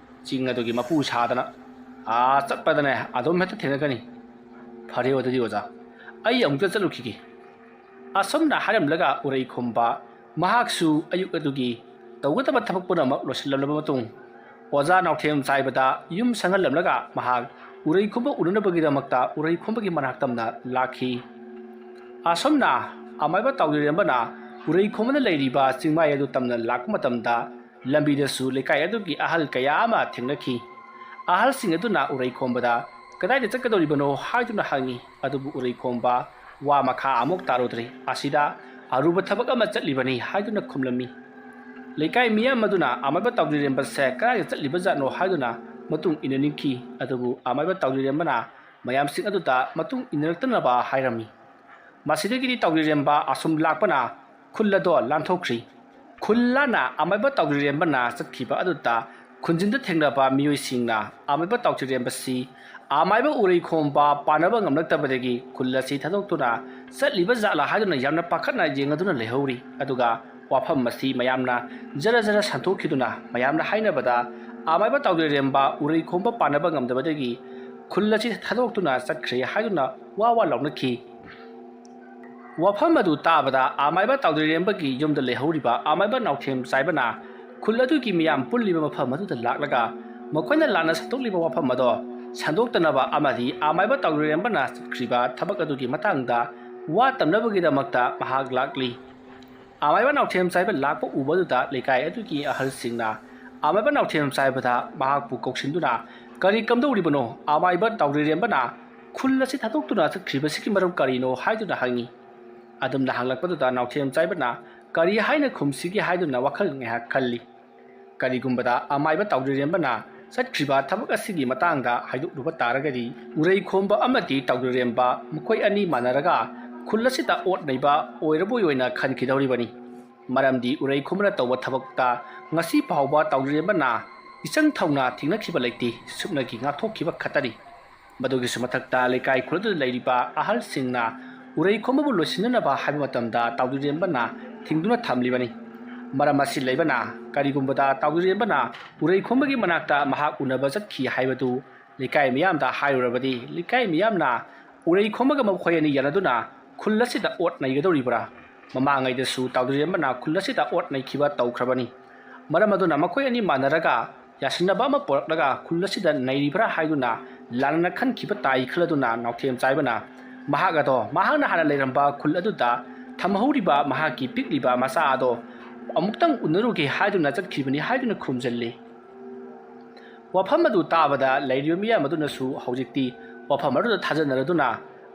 ꯆꯤꯡ ꯑꯗꯨꯒꯤ ꯃꯄꯨ ꯁꯥꯗꯅ ꯑꯥ ꯆꯠꯄꯗꯅꯦ ꯑꯗꯨꯝ ꯍꯦꯛꯇ ꯊꯦꯡꯅꯒꯅꯤ꯫" "ꯐꯔꯦ ꯑꯗꯨꯗꯤ ꯑꯣꯖꯥ, ꯑꯩ ꯑꯃꯨꯛꯇ ꯆꯠꯂꯨꯈꯤꯒꯦ꯫" ꯑꯁꯨꯝꯅ ꯍꯥꯏꯔꯝꯂꯒ ꯎꯔꯩ ꯈꯣꯝꯕ ꯃꯍꯥꯛꯁꯨ ꯑꯌꯨꯛ ꯑꯗꯨꯒꯤ ꯇꯧꯒꯗꯕ ꯊꯕꯛ ꯄꯨꯝꯅꯃꯛ ꯂꯣꯏꯁꯤꯜꯂꯝꯂꯕ ꯃꯇꯨꯡ, ꯑꯣꯖꯥ ꯅꯥꯎꯊꯦꯝ ꯆꯥꯏꯕꯗ ꯌꯨꯝ ꯁꯪꯍꯜꯂꯝꯂꯒ ꯃꯍꯥꯛ ꯎꯔꯩ ꯈꯣꯝꯕ ꯎꯅꯅꯕꯒꯤꯗꯃꯛꯇ ꯎꯔꯩ ꯈꯣꯝꯕꯒꯤ ꯃꯅꯥꯛ ꯇꯝꯅ ꯂꯥꯛꯈꯤ꯫ ꯑꯁꯨꯝꯅ ꯑꯃꯥꯏꯕ ꯇꯥꯎꯗꯤꯔꯦꯝꯕꯅ ꯎꯔꯩ ꯈꯣꯝꯕꯗ ꯂꯩꯔꯤꯕ ꯆꯤꯡꯃꯥꯏ ꯑꯗꯨ ꯇꯝꯅ ꯂꯥꯛꯄ ꯃꯇꯝꯗ, ꯂꯝꯕꯤꯗꯁꯨ ꯂꯩꯀꯥꯏ ꯑꯗꯨꯒꯤ ꯑꯍꯜ ꯀꯌꯥ ꯑꯃ ꯊꯦꯡꯅꯈꯤ꯫ ꯑꯍꯜꯁꯤꯡ ꯑꯗꯨꯅ ꯎꯔꯩ ꯈꯣꯝꯕꯗ "ꯀꯗꯥꯏꯗ ꯆꯠꯀꯗꯧꯔꯤꯕꯅꯣ?" ꯍꯥꯏꯗꯨꯅ ꯍꯪꯉꯤ꯫ ꯑꯗꯨꯕꯨ ꯎꯔꯩꯈꯣꯝꯕ ꯋꯥ ꯃꯈꯥ ꯑꯃꯨꯛ ꯇꯥꯔꯨꯗ꯭ꯔꯦ꯫ "ꯑꯁꯤꯗ ꯑꯔꯨꯕ ꯊꯕꯛ ꯑꯃ ꯆꯠꯂꯤꯕꯅꯤ" ꯍꯥꯏꯗꯨꯅ ꯈꯨꯝꯂꯝꯃꯤ꯫ ꯂꯩꯀꯥꯏ ꯃꯤꯌꯥꯝ ꯑꯗꯨꯅ ꯑꯃꯥꯏꯕ ꯇꯥꯎꯗ꯭ꯔꯤꯔꯦꯝꯕꯁꯦ ꯀꯗꯥꯏꯗ ꯆꯠꯂꯤꯕꯖꯥꯠꯅꯣ ꯍꯥꯏꯗꯨꯅ ꯃꯇꯨꯡ ꯏꯟꯅꯅꯤꯡꯈꯤ꯫ ꯑꯗꯨꯕꯨ ꯑꯃꯥꯏꯕ ꯇꯥꯎꯗ꯭ꯔꯤꯔꯦꯝꯕꯅ ꯃꯌꯥꯝꯁꯤꯡ ꯑꯗꯨꯗ ꯃꯇꯨꯡ ꯏꯟꯅꯔꯛꯇꯅꯕ ꯍꯥꯏꯔꯝꯃꯤ꯫ ꯃꯁꯤꯗꯒꯤꯗꯤ ꯇꯥꯎꯗ꯭ꯔꯤꯔꯦꯝꯕ ꯑꯁꯨꯝ ꯂꯥꯛꯄꯅ ꯈꯨꯜ ꯑꯗꯣ ꯂꯥꯟꯊꯣꯛꯈ꯭ꯔꯤ꯫ ꯈꯨꯜ ꯂꯥꯟꯅ ꯑꯃꯥꯏꯕ ꯇꯥꯎꯗ꯭ꯔꯤꯔꯦꯝꯕꯅ ꯆꯠꯈꯤꯕ ꯑꯗꯨꯗ ꯈꯨꯟꯖꯤꯟꯗ ꯊꯦꯡꯅꯕ ꯃꯤꯑꯣꯏꯁꯤꯡꯅ ꯑꯃꯥꯏꯕ ꯇꯥꯎꯗ꯭ꯔꯤꯔꯦꯝꯕꯁꯤ ꯑꯃꯥꯏꯕ ꯎꯔꯩꯈꯣꯝꯕ ꯄꯥꯟꯅꯕ ꯉꯝꯂꯛꯇꯕꯗꯒꯤ ꯈꯨꯜ ꯑꯁꯤ ꯊꯥꯗꯣꯛꯇꯨꯅ ꯆꯠꯂꯤꯕ ꯖꯥꯠꯂꯥ ꯍꯥꯏꯗꯨꯅ ꯌꯥꯝꯅ ꯄꯥꯈꯠꯅ ꯌꯦꯡꯂꯗꯨꯅ ꯂꯩꯍꯧꯔꯤ꯫ ꯑꯗꯨꯒ ꯋꯥꯐꯝ ꯑꯁꯤ ꯃꯌꯥꯝꯅ ꯖꯔ ꯖꯔ ꯁꯟꯗꯣꯛꯈꯤꯗꯨꯅ ꯃꯌꯥꯝꯅ ꯍꯥꯏꯅꯕꯗ ꯑꯃꯥꯏꯕ ꯇꯥꯎꯗ꯭ꯔꯤꯔꯦꯝꯕ ꯎꯔꯩꯈꯣꯝꯕ ꯄꯥꯟꯅꯕ ꯉꯝꯗꯕꯗꯒꯤ ꯈꯨꯜ ꯑꯁꯤ ꯊꯥꯗꯣꯛꯇꯨꯅ ꯆꯠꯈ꯭ꯔꯦ ꯍꯥꯏꯗꯨꯅ ꯋꯥ ꯋꯥ ꯂꯥꯎꯅꯈꯤ꯫ ꯋꯥꯐꯝ ꯑꯗꯨ ꯇꯥꯕꯗ ꯑꯃꯥꯏꯕ ꯇꯥꯎꯗ꯭ꯔꯤꯔꯦꯝꯕꯒꯤ ꯌꯨꯝꯗ ꯂꯩꯍꯧꯔꯤꯕ ꯑꯃꯥꯏꯕ ꯅꯥꯎꯊꯦꯝ ꯆꯥꯏꯕꯅ ꯈꯨꯜ ꯑꯗꯨꯒꯤ ꯃꯤꯌꯥꯝ ꯄꯨꯜꯂꯤꯕ ꯃꯐꯝ ꯑꯗꯨꯗ ꯂꯥꯛꯂꯒ ꯃꯈꯣꯏꯅ ꯂꯥꯟꯅ ꯁꯟꯗꯣꯛꯂꯤꯕ ꯋꯥꯐꯝ ꯑꯗꯣ ꯁꯟꯗꯣꯛꯇꯅꯕ ꯑꯃꯗꯤ ꯑꯃꯥꯏꯕ ꯇꯥꯎꯗ꯭ꯔꯤꯔꯦꯝꯕꯅ ꯆꯠꯈ꯭ꯔꯤꯕ ꯊꯕꯛ ꯑꯗꯨꯒꯤ ꯃꯇꯥꯡꯗ ꯋꯥ ꯇꯝꯅꯕꯒꯤꯗꯃꯛꯇ ꯃꯍꯥꯛ ꯂꯥꯛꯂꯤ꯫ ꯑꯃꯥꯏꯕ ꯅꯥꯎꯊꯦꯝ ꯆꯥꯏꯕ ꯂꯥꯛꯄ ꯎꯕꯗꯨꯗ ꯂꯩꯀꯥꯏ ꯑꯗꯨꯒꯤ ꯑꯍꯜꯁꯤꯡꯅ ꯑꯃꯥꯏꯕ ꯅꯥꯎꯊꯦꯝ ꯆꯥꯏꯕꯗ ꯃꯍꯥꯛꯄꯨ ꯀꯧꯁꯤꯟꯗꯨꯅ "ꯀꯔꯤ ꯀꯝꯗꯧꯔꯤꯕꯅꯣ? ꯑꯃꯥꯏꯕ ꯇꯥꯎꯗ꯭ꯔꯤꯔꯦꯝꯕꯅ ꯈꯨꯜ ꯑꯁꯤ ꯊꯥꯗꯣꯛꯇꯨꯅ ꯆꯠꯈ꯭ꯔꯤꯕꯁꯤꯒꯤ ꯃꯔꯝ ꯀꯔꯤꯅꯣ?" ꯍꯥꯏꯗꯨꯅ ꯍꯪꯉꯤ꯫ ꯑꯗꯨꯝꯅ ꯍꯪꯂꯛꯄꯗꯨꯗ ꯅꯥꯎꯊꯦꯝ ꯆꯥꯏꯕꯅ ꯀꯔꯤ ꯍꯥꯏꯅ ꯈꯨꯝꯁꯤꯒꯦ ꯍꯥꯏꯗꯨꯅ ꯋꯥꯈꯜ ꯉꯥꯏꯍꯥꯛ ꯈꯜꯂꯤ꯫ ꯀꯔꯤꯒꯨꯝꯕꯗ ꯑꯃꯥꯏꯕ ꯇꯥꯎꯗ꯭ꯔꯤꯔꯦꯝꯕꯅ ꯆꯠꯈ꯭ꯔꯤꯕ ꯊꯕꯛ ꯑꯁꯤꯒꯤ ꯃꯇꯥꯡꯗ ꯍꯥꯏꯗꯣꯛꯂꯨꯕ ꯇꯥꯔꯒꯗꯤ ꯎꯔꯩꯈꯣꯝꯕ ꯑꯃꯗꯤ ꯇꯥꯎꯗ꯭ꯔꯤꯔꯦꯝꯕ ꯃꯈꯣꯏ ꯑꯅꯤ ꯃꯥꯟꯅꯔꯒ ꯈꯨꯜ ꯑꯁꯤꯗ ꯑꯣꯠ ꯅꯩꯕ ꯑꯣꯏꯔꯕꯣꯏ ꯑꯣꯏꯅ ꯈꯟꯈꯤꯗꯧꯔꯤꯕꯅꯤ꯫ ꯃꯔꯝꯗꯤ ꯎꯔꯩꯈꯣꯝꯕꯅ ꯇꯧꯕ ꯊꯕꯛꯇ ꯉꯁꯤ ꯐꯥꯎꯕ ꯇꯥꯎꯗ꯭ꯔꯤꯔꯦꯝꯕꯅ ꯏꯆꯪ ꯊꯧꯅ ꯊꯦꯡꯅꯈꯤꯕ ꯂꯩꯇꯦ, ꯁꯨꯞꯅꯒꯤ ꯉꯥꯛꯊꯣꯛꯈꯤꯕ ꯈꯛꯇꯅꯤ꯫ ꯃꯗꯨꯒꯤꯁꯨ ꯃꯊꯛꯇ ꯂꯩꯀꯥꯏ ꯈꯨꯜ ꯑꯗꯨꯗ ꯂꯩꯔꯤꯕ ꯑꯍꯜꯁꯤꯡꯅ ꯎꯔꯩꯈꯣꯝꯕꯕꯨ ꯂꯣꯏꯁꯤꯟꯅꯅꯕ ꯍꯥꯏꯕ ꯃꯇꯝꯗ ꯇꯥꯎꯗ꯭ꯔꯤꯔꯦꯝꯕꯅ ꯊꯤꯡꯗꯨꯅ ꯊꯝꯂꯤꯕꯅꯤ꯫ ꯃꯔꯝ ꯑꯁꯤ ꯂꯩꯕꯅ ꯀꯔꯤꯒꯨꯝꯕꯗ ꯇꯥꯎꯗ꯭ꯔꯤꯔꯦꯝꯕꯅ ꯎꯔꯩꯈꯣꯝꯕꯒꯤ ꯃꯅꯥꯛꯇ ꯃꯍꯥꯛ ꯎꯅꯕ ꯆꯠꯈꯤ ꯍꯥꯏꯕꯗꯨ ꯂꯩꯀꯥꯏ ꯃꯤꯌꯥꯝꯗ ꯍꯥꯏꯔꯨꯔꯕꯗꯤ ꯂꯩꯀꯥꯏ ꯃꯤꯌꯥꯝꯅ ꯎꯔꯩꯈꯣꯝꯕꯒ ꯃꯈꯣꯏ ꯑꯅꯤ ꯌꯥꯅꯗꯨꯅ ꯈꯨꯜ ꯑꯁꯤꯗ ꯑꯣꯠ ꯅꯩꯒꯗꯧꯔꯤꯕ꯭ꯔꯥ? ꯃꯃꯥꯡꯉꯩꯗꯁꯨ ꯇꯥꯎꯗ꯭ꯔꯤꯔꯦꯝꯕꯅ ꯈꯨꯜ ꯑꯁꯤꯗ ꯑꯣꯠ ꯅꯩꯈꯤꯕ ꯇꯧꯈ꯭ꯔꯕꯅꯤ꯫ ꯃꯔꯝ ꯑꯗꯨꯅ ꯃꯈꯣꯏ ꯑꯅꯤ ꯃꯥꯟꯅꯔꯒ ꯌꯥꯁꯤꯟꯅꯕ ꯑꯃ ꯄꯨꯔꯛꯂꯒ ꯈꯨꯜ ꯑꯁꯤꯗ ꯅꯩꯔꯤꯕ꯭ꯔꯥ ꯍꯥꯏꯗꯨꯅ ꯂꯥꯟꯅ ꯈꯟꯈꯤꯕ ꯇꯥꯏ ꯈꯜꯂꯗꯨꯅ ꯅꯥꯎꯊꯦꯝ ꯆꯥꯏꯕꯅ ꯃꯍꯥꯛ ꯑꯗꯣ ꯃꯍꯥꯛꯅ ꯍꯥꯟꯅ ꯂꯩꯔꯝꯕ ꯈꯨꯜ ꯑꯗꯨꯗ ꯊꯝꯍꯧꯔꯤꯕ ꯃꯍꯥꯛꯀꯤ ꯄꯤꯛꯂꯤꯕ ꯃꯆꯥ ꯑꯗꯣ ꯑꯃꯨꯛꯇꯪ ꯎꯅꯔꯨꯒꯦ ꯍꯥꯏꯗꯨꯅ ꯆꯠꯈꯤꯕꯅꯤ ꯍꯥꯏꯗꯨꯅ ꯈꯨꯝꯖꯤꯜꯂꯤ꯫ ꯋꯥꯐꯝ ꯑꯗꯨ ꯇꯥꯕꯗ ꯂꯩꯔꯤꯕ ꯃꯤꯌꯥꯝ ꯑꯗꯨꯅꯁꯨ ꯍꯧꯖꯤꯛꯇꯤ ꯋꯥꯐꯝ ꯑꯗꯨꯗ ꯊꯥꯖꯅꯔꯗꯨꯅ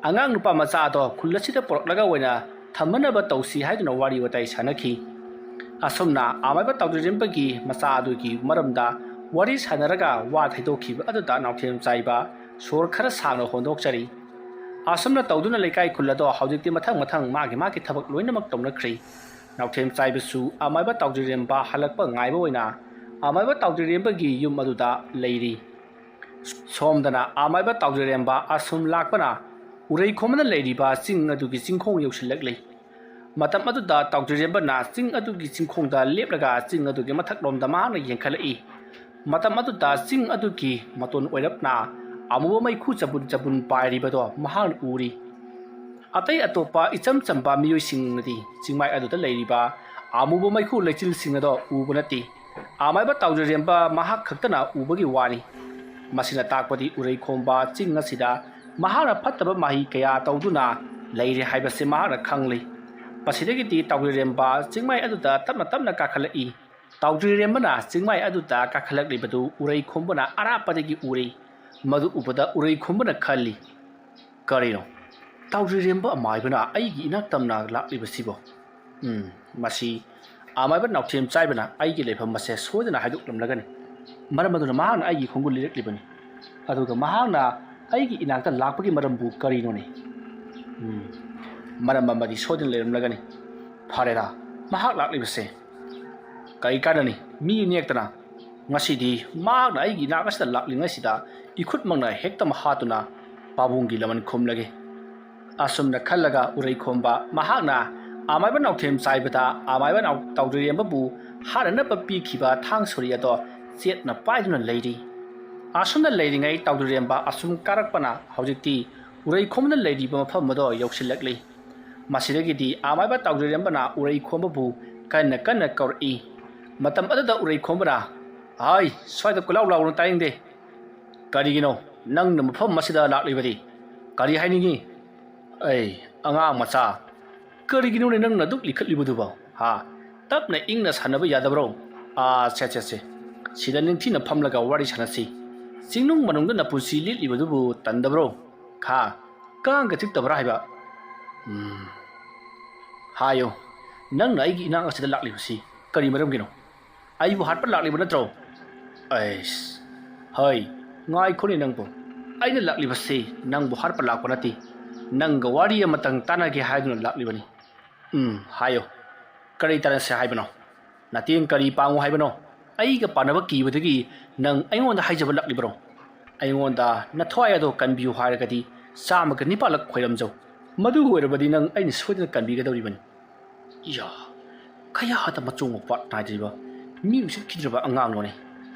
ꯑꯉꯥꯡ ꯅꯨꯄꯥ ꯃꯆꯥ ꯑꯗꯣ ꯈꯨꯜ ꯑꯁꯤꯗ ꯄꯨꯔꯛꯂꯒ ꯑꯣꯏꯅ ꯊꯝꯅꯅꯕ ꯇꯧꯁꯤ ꯍꯥꯏꯗꯨꯅ ꯋꯥꯔꯤ ꯋꯥꯇꯥꯏ ꯁꯥꯟꯅꯈꯤ꯫ ꯑꯁꯨꯝꯅ ꯑꯃꯥꯏꯕ ꯇꯥꯎꯗ꯭ꯔꯤꯔꯦꯝꯕꯒꯤ ꯃꯆꯥ ꯑꯗꯨꯒꯤ ꯃꯔꯝꯗ ꯋꯥꯔꯤ ꯁꯥꯟꯅꯔꯒ ꯋꯥ ꯊꯩꯗꯣꯛꯈꯤꯕ ꯑꯗꯨꯗ ꯅꯥꯎꯊꯦꯝ ꯆꯥꯏꯕ ꯁꯣꯔ ꯈꯔ ꯁꯥꯡꯅ ꯍꯣꯟꯗꯣꯛꯆꯔꯤ꯫ ꯑꯁꯨꯝꯅ ꯇꯧꯗꯨꯅ ꯂꯩꯀꯥꯏ ꯈꯨꯜ ꯑꯗꯣ ꯍꯧꯖꯤꯛꯇꯤ ꯃꯊꯪ ꯃꯊꯪ ꯃꯥꯒꯤ ꯃꯥꯒꯤ ꯊꯕꯛ ꯂꯣꯏꯅꯃꯛ ꯇꯧꯅꯈ꯭ꯔꯦ꯫ ꯅꯥꯎꯊꯦꯝ ꯆꯥꯏꯕꯁꯨ ꯑꯃꯥꯏꯕ ꯇꯥꯎꯗ꯭ꯔꯤꯔꯦꯝꯕ ꯍꯜꯂꯛꯄ ꯉꯥꯏꯕ ꯑꯣꯏꯅ ꯑꯃꯥꯏꯕ ꯇꯥꯎꯗ꯭ꯔꯤꯔꯦꯝꯕꯒꯤ ꯌꯨꯝ ꯑꯗꯨꯗ ꯂꯩꯔꯤ꯫ ꯁꯣꯝꯗꯅ ꯑꯃꯥꯏꯕ ꯇꯥꯎꯗ꯭ꯔꯤꯔꯦꯝꯕ ꯑꯁꯨꯝ ꯂꯥꯛꯄꯅ ꯎꯔꯩ ꯈꯣꯝꯕꯅ ꯂꯩꯔꯤꯕ ꯆꯤꯡ ꯑꯗꯨꯒꯤ ꯆꯤꯡꯈꯣꯡ ꯌꯧꯁꯤꯜꯂꯛꯂꯤ꯫ ꯃꯇꯝ ꯑꯗꯨꯗ ꯇꯥꯎꯗ꯭ꯔꯤꯔꯦꯝꯕꯅ ꯆꯤꯡ ꯑꯗꯨꯒꯤ ꯆꯤꯡꯈꯣꯡꯗ ꯂꯦꯞꯂꯒ ꯆꯤꯡ ꯑꯗꯨꯒꯤ ꯃꯊꯛꯂꯣꯝꯗ ꯃꯍꯥꯛꯅ ꯌꯦꯡꯈꯠꯂꯛꯏ꯫ ꯃꯇꯝ ꯑꯗꯨꯗ ꯆꯤꯡ ꯑꯗꯨꯒꯤ ꯃꯇꯣꯟ ꯑꯣꯏꯔꯞꯅ ꯑꯃꯨꯕ ꯃꯩꯈꯨ ꯆꯕꯨꯟ ꯆꯕꯨꯟ ꯄꯥꯏꯔꯤꯕꯗꯣ ꯃꯍꯥꯛꯅ ꯎꯔꯤ꯫ ꯑꯇꯩ ꯑꯇꯣꯞꯄ ꯏꯆꯝ ꯆꯝꯕ ꯃꯤꯑꯣꯏꯁꯤꯡꯅꯗꯤ ꯆꯤꯡꯃꯥꯏ ꯑꯗꯨꯗ ꯂꯩꯔꯤꯕ ꯑꯃꯨꯕ ꯃꯩꯈꯨ ꯂꯩꯆꯤꯜꯁꯤꯡ ꯑꯗꯣ ꯎꯕ ꯅꯠꯇꯦ꯫ ꯑꯃꯥꯏꯕ ꯇꯥꯎꯗ꯭ꯔꯤꯔꯦꯝꯕ ꯃꯍꯥꯛ ꯈꯛꯇꯅ ꯎꯕꯒꯤ ꯋꯥꯅꯤ꯫ ꯃꯁꯤꯅ ꯇꯥꯛꯄꯗꯤ ꯎꯔꯩ ꯈꯣꯝꯕ ꯆꯤꯡ ꯑꯁꯤꯗ ꯃꯍꯥꯛꯅ ꯐꯠꯇꯕ ꯃꯍꯩ ꯀꯌꯥ ꯇꯧꯗꯨꯅ ꯂꯩꯔꯦ ꯍꯥꯏꯕꯁꯤ ꯃꯍꯥꯛꯅ ꯈꯪꯂꯤ꯫ ꯃꯁꯤꯗꯒꯤꯗꯤ ꯇꯥꯎꯗ꯭ꯔꯤꯔꯦꯝꯕ ꯆꯤꯡꯃꯥꯏ ꯑꯗꯨꯗ ꯇꯞꯅ ꯇꯞꯅ ꯀꯥꯈꯠꯂꯛꯏ꯫ ꯇꯥꯎꯗ꯭ꯔꯤꯔꯦꯝꯕꯅ ꯆꯤꯡꯃꯥꯏ ꯑꯗꯨꯗ ꯀꯥꯈꯠꯂꯛꯂꯤꯕꯗꯨ ꯎꯔꯩ ꯈꯣꯝꯕꯅ ꯑꯔꯥꯞꯄꯗꯒꯤ ꯎꯔꯤ꯫ ꯃꯗꯨ ꯎꯕꯗ ꯎꯔꯩ ꯈꯣꯝꯕꯅ ꯈꯜꯂꯤ, "ꯀꯔꯤꯅꯣ? ꯇꯥꯎꯗ꯭ꯔꯤꯔꯦꯝꯕ ꯑꯃꯥꯏꯕꯅ ꯑꯩꯒꯤ ꯏꯅꯥꯛ ꯇꯝꯅ ꯂꯥꯛꯂꯤꯕꯁꯤꯕꯣ? ꯎꯝ, ꯃꯁꯤ ꯑꯃꯥꯏꯕ ꯅꯥꯎꯊꯦꯝ ꯆꯥꯏꯕꯅ ꯑꯩꯒꯤ ꯂꯩꯐꯝ ꯑꯁꯦ ꯁꯣꯏꯗꯅ ꯍꯥꯏꯗꯣꯛꯂꯝꯂꯒꯅꯤ꯫ ꯃꯔꯝ ꯑꯗꯨꯅ ꯃꯍꯥꯛꯅ ꯑꯩꯒꯤ ꯈꯣꯡꯒꯨꯜ ꯂꯤꯔꯛꯂꯤꯕꯅꯤ꯫ ꯑꯗꯨꯒ ꯃꯍꯥꯛꯅ ꯑꯩꯒꯤ ꯏꯅꯥꯛꯇ ꯂꯥꯛꯄꯒꯤ ꯃꯔꯝꯕꯨ ꯀꯔꯤꯅꯣꯅꯦ? ꯎꯝ, ꯃꯔꯝ ꯑꯃꯗꯤ ꯁꯣꯏꯗꯅ ꯂꯩꯔꯝꯂꯒꯅꯤ꯫ ꯐꯔꯦꯗ, ꯃꯍꯥꯛ ꯂꯥꯛꯂꯤꯕꯁꯦ ꯀꯔꯤ ꯀꯥꯟꯅꯅꯤ? ꯃꯤ ꯅꯦꯛꯇꯅ ꯉꯁꯤꯗꯤ ꯃꯍꯥꯛꯅ ꯑꯩꯒꯤ ꯏꯅꯥꯛ ꯑꯁꯤꯗ ꯂꯥꯛꯂꯤꯉꯩꯁꯤꯗ ꯏꯈꯨꯠꯃꯛꯅ ꯍꯦꯛꯇ ꯍꯥꯠꯇꯨꯅ ꯄꯥꯕꯨꯡꯒꯤ ꯂꯃꯟ ꯈꯨꯝꯂꯒꯦ꯫" ꯑꯁꯨꯝꯅ ꯈꯜꯂꯒ ꯎꯔꯩ ꯈꯣꯝꯕ ꯃꯍꯥꯛꯅ ꯑꯃꯥꯏꯕ ꯅꯥꯎꯊꯦꯝ ꯆꯥꯏꯕꯗ ꯑꯃꯥꯏꯕ ꯅꯥꯎ-, ꯇꯥꯎꯗ꯭ꯔꯤꯔꯦꯝꯕꯕꯨ ꯍꯥꯠꯅꯅꯕ ꯄꯤꯈꯤꯕ ꯊꯥꯡ ꯁꯣꯔꯤ ꯑꯗꯣ ꯆꯦꯠꯅ ꯄꯥꯏꯗꯨꯅ ꯂꯩꯔꯤ꯫ ꯑꯁꯨꯝꯅ ꯂꯩꯔꯤꯉꯩ ꯇꯥꯎꯗ꯭ꯔꯤꯔꯦꯝꯕ ꯑꯁꯨꯝ ꯀꯥꯔꯛꯄꯅ ꯍꯧꯖꯤꯛꯇꯤ ꯎꯔꯩ ꯈꯣꯝꯕꯅ ꯂꯩꯔꯤꯕ ꯃꯐꯝ ꯑꯗꯣ ꯌꯧꯁꯤꯜꯂꯛꯂꯤ꯫ ꯃꯁꯤꯗꯒꯤꯗꯤ ꯑꯃꯥꯏꯕ ꯇꯥꯎꯗ꯭ꯔꯤꯔꯦꯝꯕꯅ ꯎꯔꯩ ꯈꯣꯝꯕꯕꯨ ꯀꯟꯅ ꯀꯟꯅ ꯀꯧꯔꯛꯏ꯫ ꯃꯇꯝ ꯑꯗꯨꯗ ꯎꯔꯩ ꯈꯣꯝꯕꯅ, "ꯍꯥꯏ, ꯁ꯭ꯋꯥꯏꯗ ꯀꯣꯏꯂꯥꯎ ꯂꯥꯎꯒꯅꯨ, ꯇꯥꯅꯤꯡꯗꯦ꯫ ꯀꯔꯤꯒꯤꯅꯣ ꯅꯪꯅ ꯃꯐꯝ ꯑꯁꯤꯗ ꯂꯥꯛꯂꯤꯕꯗꯤ? ꯀꯔꯤ ꯍꯥꯏꯅꯤꯡꯉꯤ? ꯑꯩ, ꯑꯉꯥꯡ ꯃꯆꯥ, ꯀꯔꯤꯒꯤꯅꯣꯅꯦ ꯅꯪꯅ ꯑꯗꯨꯛ ꯂꯤꯈꯠꯂꯤꯕꯗꯨꯕꯣ? ꯍꯥ? ꯇꯞꯅ ꯏꯪꯅ ꯁꯥꯟꯅꯕ ꯌꯥꯗꯕ꯭ꯔꯣ? ꯑꯥ, ꯁꯦ, ꯁꯦ, ꯁꯦ꯫ ꯁꯤꯗ ꯅꯤꯡꯊꯤꯅ ꯐꯝꯂꯒ ꯋꯥꯔꯤ ꯁꯥꯟꯅꯁꯤ꯫ ꯆꯤꯡꯅꯨꯡ ꯃꯅꯨꯡꯗ ꯅꯄꯨꯟꯁꯤ ꯂꯦꯠꯂꯤꯕꯗꯨꯕꯨ ꯇꯟꯗꯕ꯭ꯔꯣ? ꯈꯥ, ꯀꯥꯡꯒ ꯆꯤꯛꯇꯕ꯭ꯔꯥ ꯍꯥꯏꯕ? ꯎꯝ, ꯍꯥꯏꯌꯨ, ꯅꯪꯅ ꯑꯩꯒꯤ ꯏꯅꯥꯛ ꯑꯁꯤꯗ ꯂꯥꯛꯂꯤꯕꯁꯤ ꯀꯔꯤ ꯃꯔꯝꯒꯤꯅꯣ? ꯑꯩꯕꯨ ꯍꯥꯠꯄ ꯂꯥꯛꯂꯤꯕ ꯅꯠꯇ꯭ꯔꯣ? ꯑꯩꯁ, ꯍꯩ, ꯉꯥꯏꯈꯣꯅꯦ ꯅꯪꯕꯨ꯫ ꯑꯩꯅ ꯂꯥꯛꯂꯤꯕꯁꯤ ꯅꯪꯕꯨ ꯍꯥꯠꯄ ꯂꯥꯛꯄ ꯅꯠꯇꯦ꯫ ꯅꯪꯒ ꯋꯥꯔꯤ ꯑꯃꯇꯪ ꯇꯥꯟꯅꯒꯦ ꯍꯥꯏꯗꯨꯅ ꯂꯥꯛꯂꯤꯕꯅꯤ꯫ ꯎꯝ, ꯍꯥꯏꯌꯣ꯫ ꯀꯔꯤ ꯇꯥꯟꯅꯁꯦ ꯍꯥꯏꯕꯅꯣ? ꯅꯇꯦꯡ ꯀꯔꯤ ꯄꯥꯡꯉꯨ ꯍꯥꯏꯕꯅꯣ? ꯑꯩꯒ ꯄꯥꯟꯅꯕ ꯀꯤꯕꯗꯒꯤ ꯅꯪ ꯑꯩꯉꯣꯟꯗ ꯍꯥꯏꯖꯕ ꯂꯥꯛꯂꯤꯕ꯭ꯔꯣ? ꯑꯩꯉꯣꯟꯗ ꯅꯊ꯭ꯋꯥꯏ ꯑꯗꯣ ꯀꯟꯕꯤꯌꯨ ꯍꯥꯏꯔꯒꯗꯤ ꯆꯥꯝꯃꯒ ꯅꯤꯄꯥꯜꯂꯛ ꯈꯣꯏꯔꯝꯖꯧ꯫ ꯃꯗꯨ ꯑꯣꯏꯔꯕꯗꯤ ꯅꯪ ꯑꯩꯅ ꯁꯣꯏꯗꯅ ꯀꯟꯕꯤꯒꯗꯧꯔꯤꯕꯅꯤ꯫ ꯏꯌꯥ, ꯀꯌꯥꯗ ꯃꯆꯣꯡ ꯃꯄꯥꯠ ꯅꯥꯏꯗ꯭ꯔꯤꯕ, ꯃꯤ ꯎꯁꯤꯠꯈꯤꯗ꯭ꯔꯕ ꯑꯉꯥꯡꯅꯣꯅꯦ꯫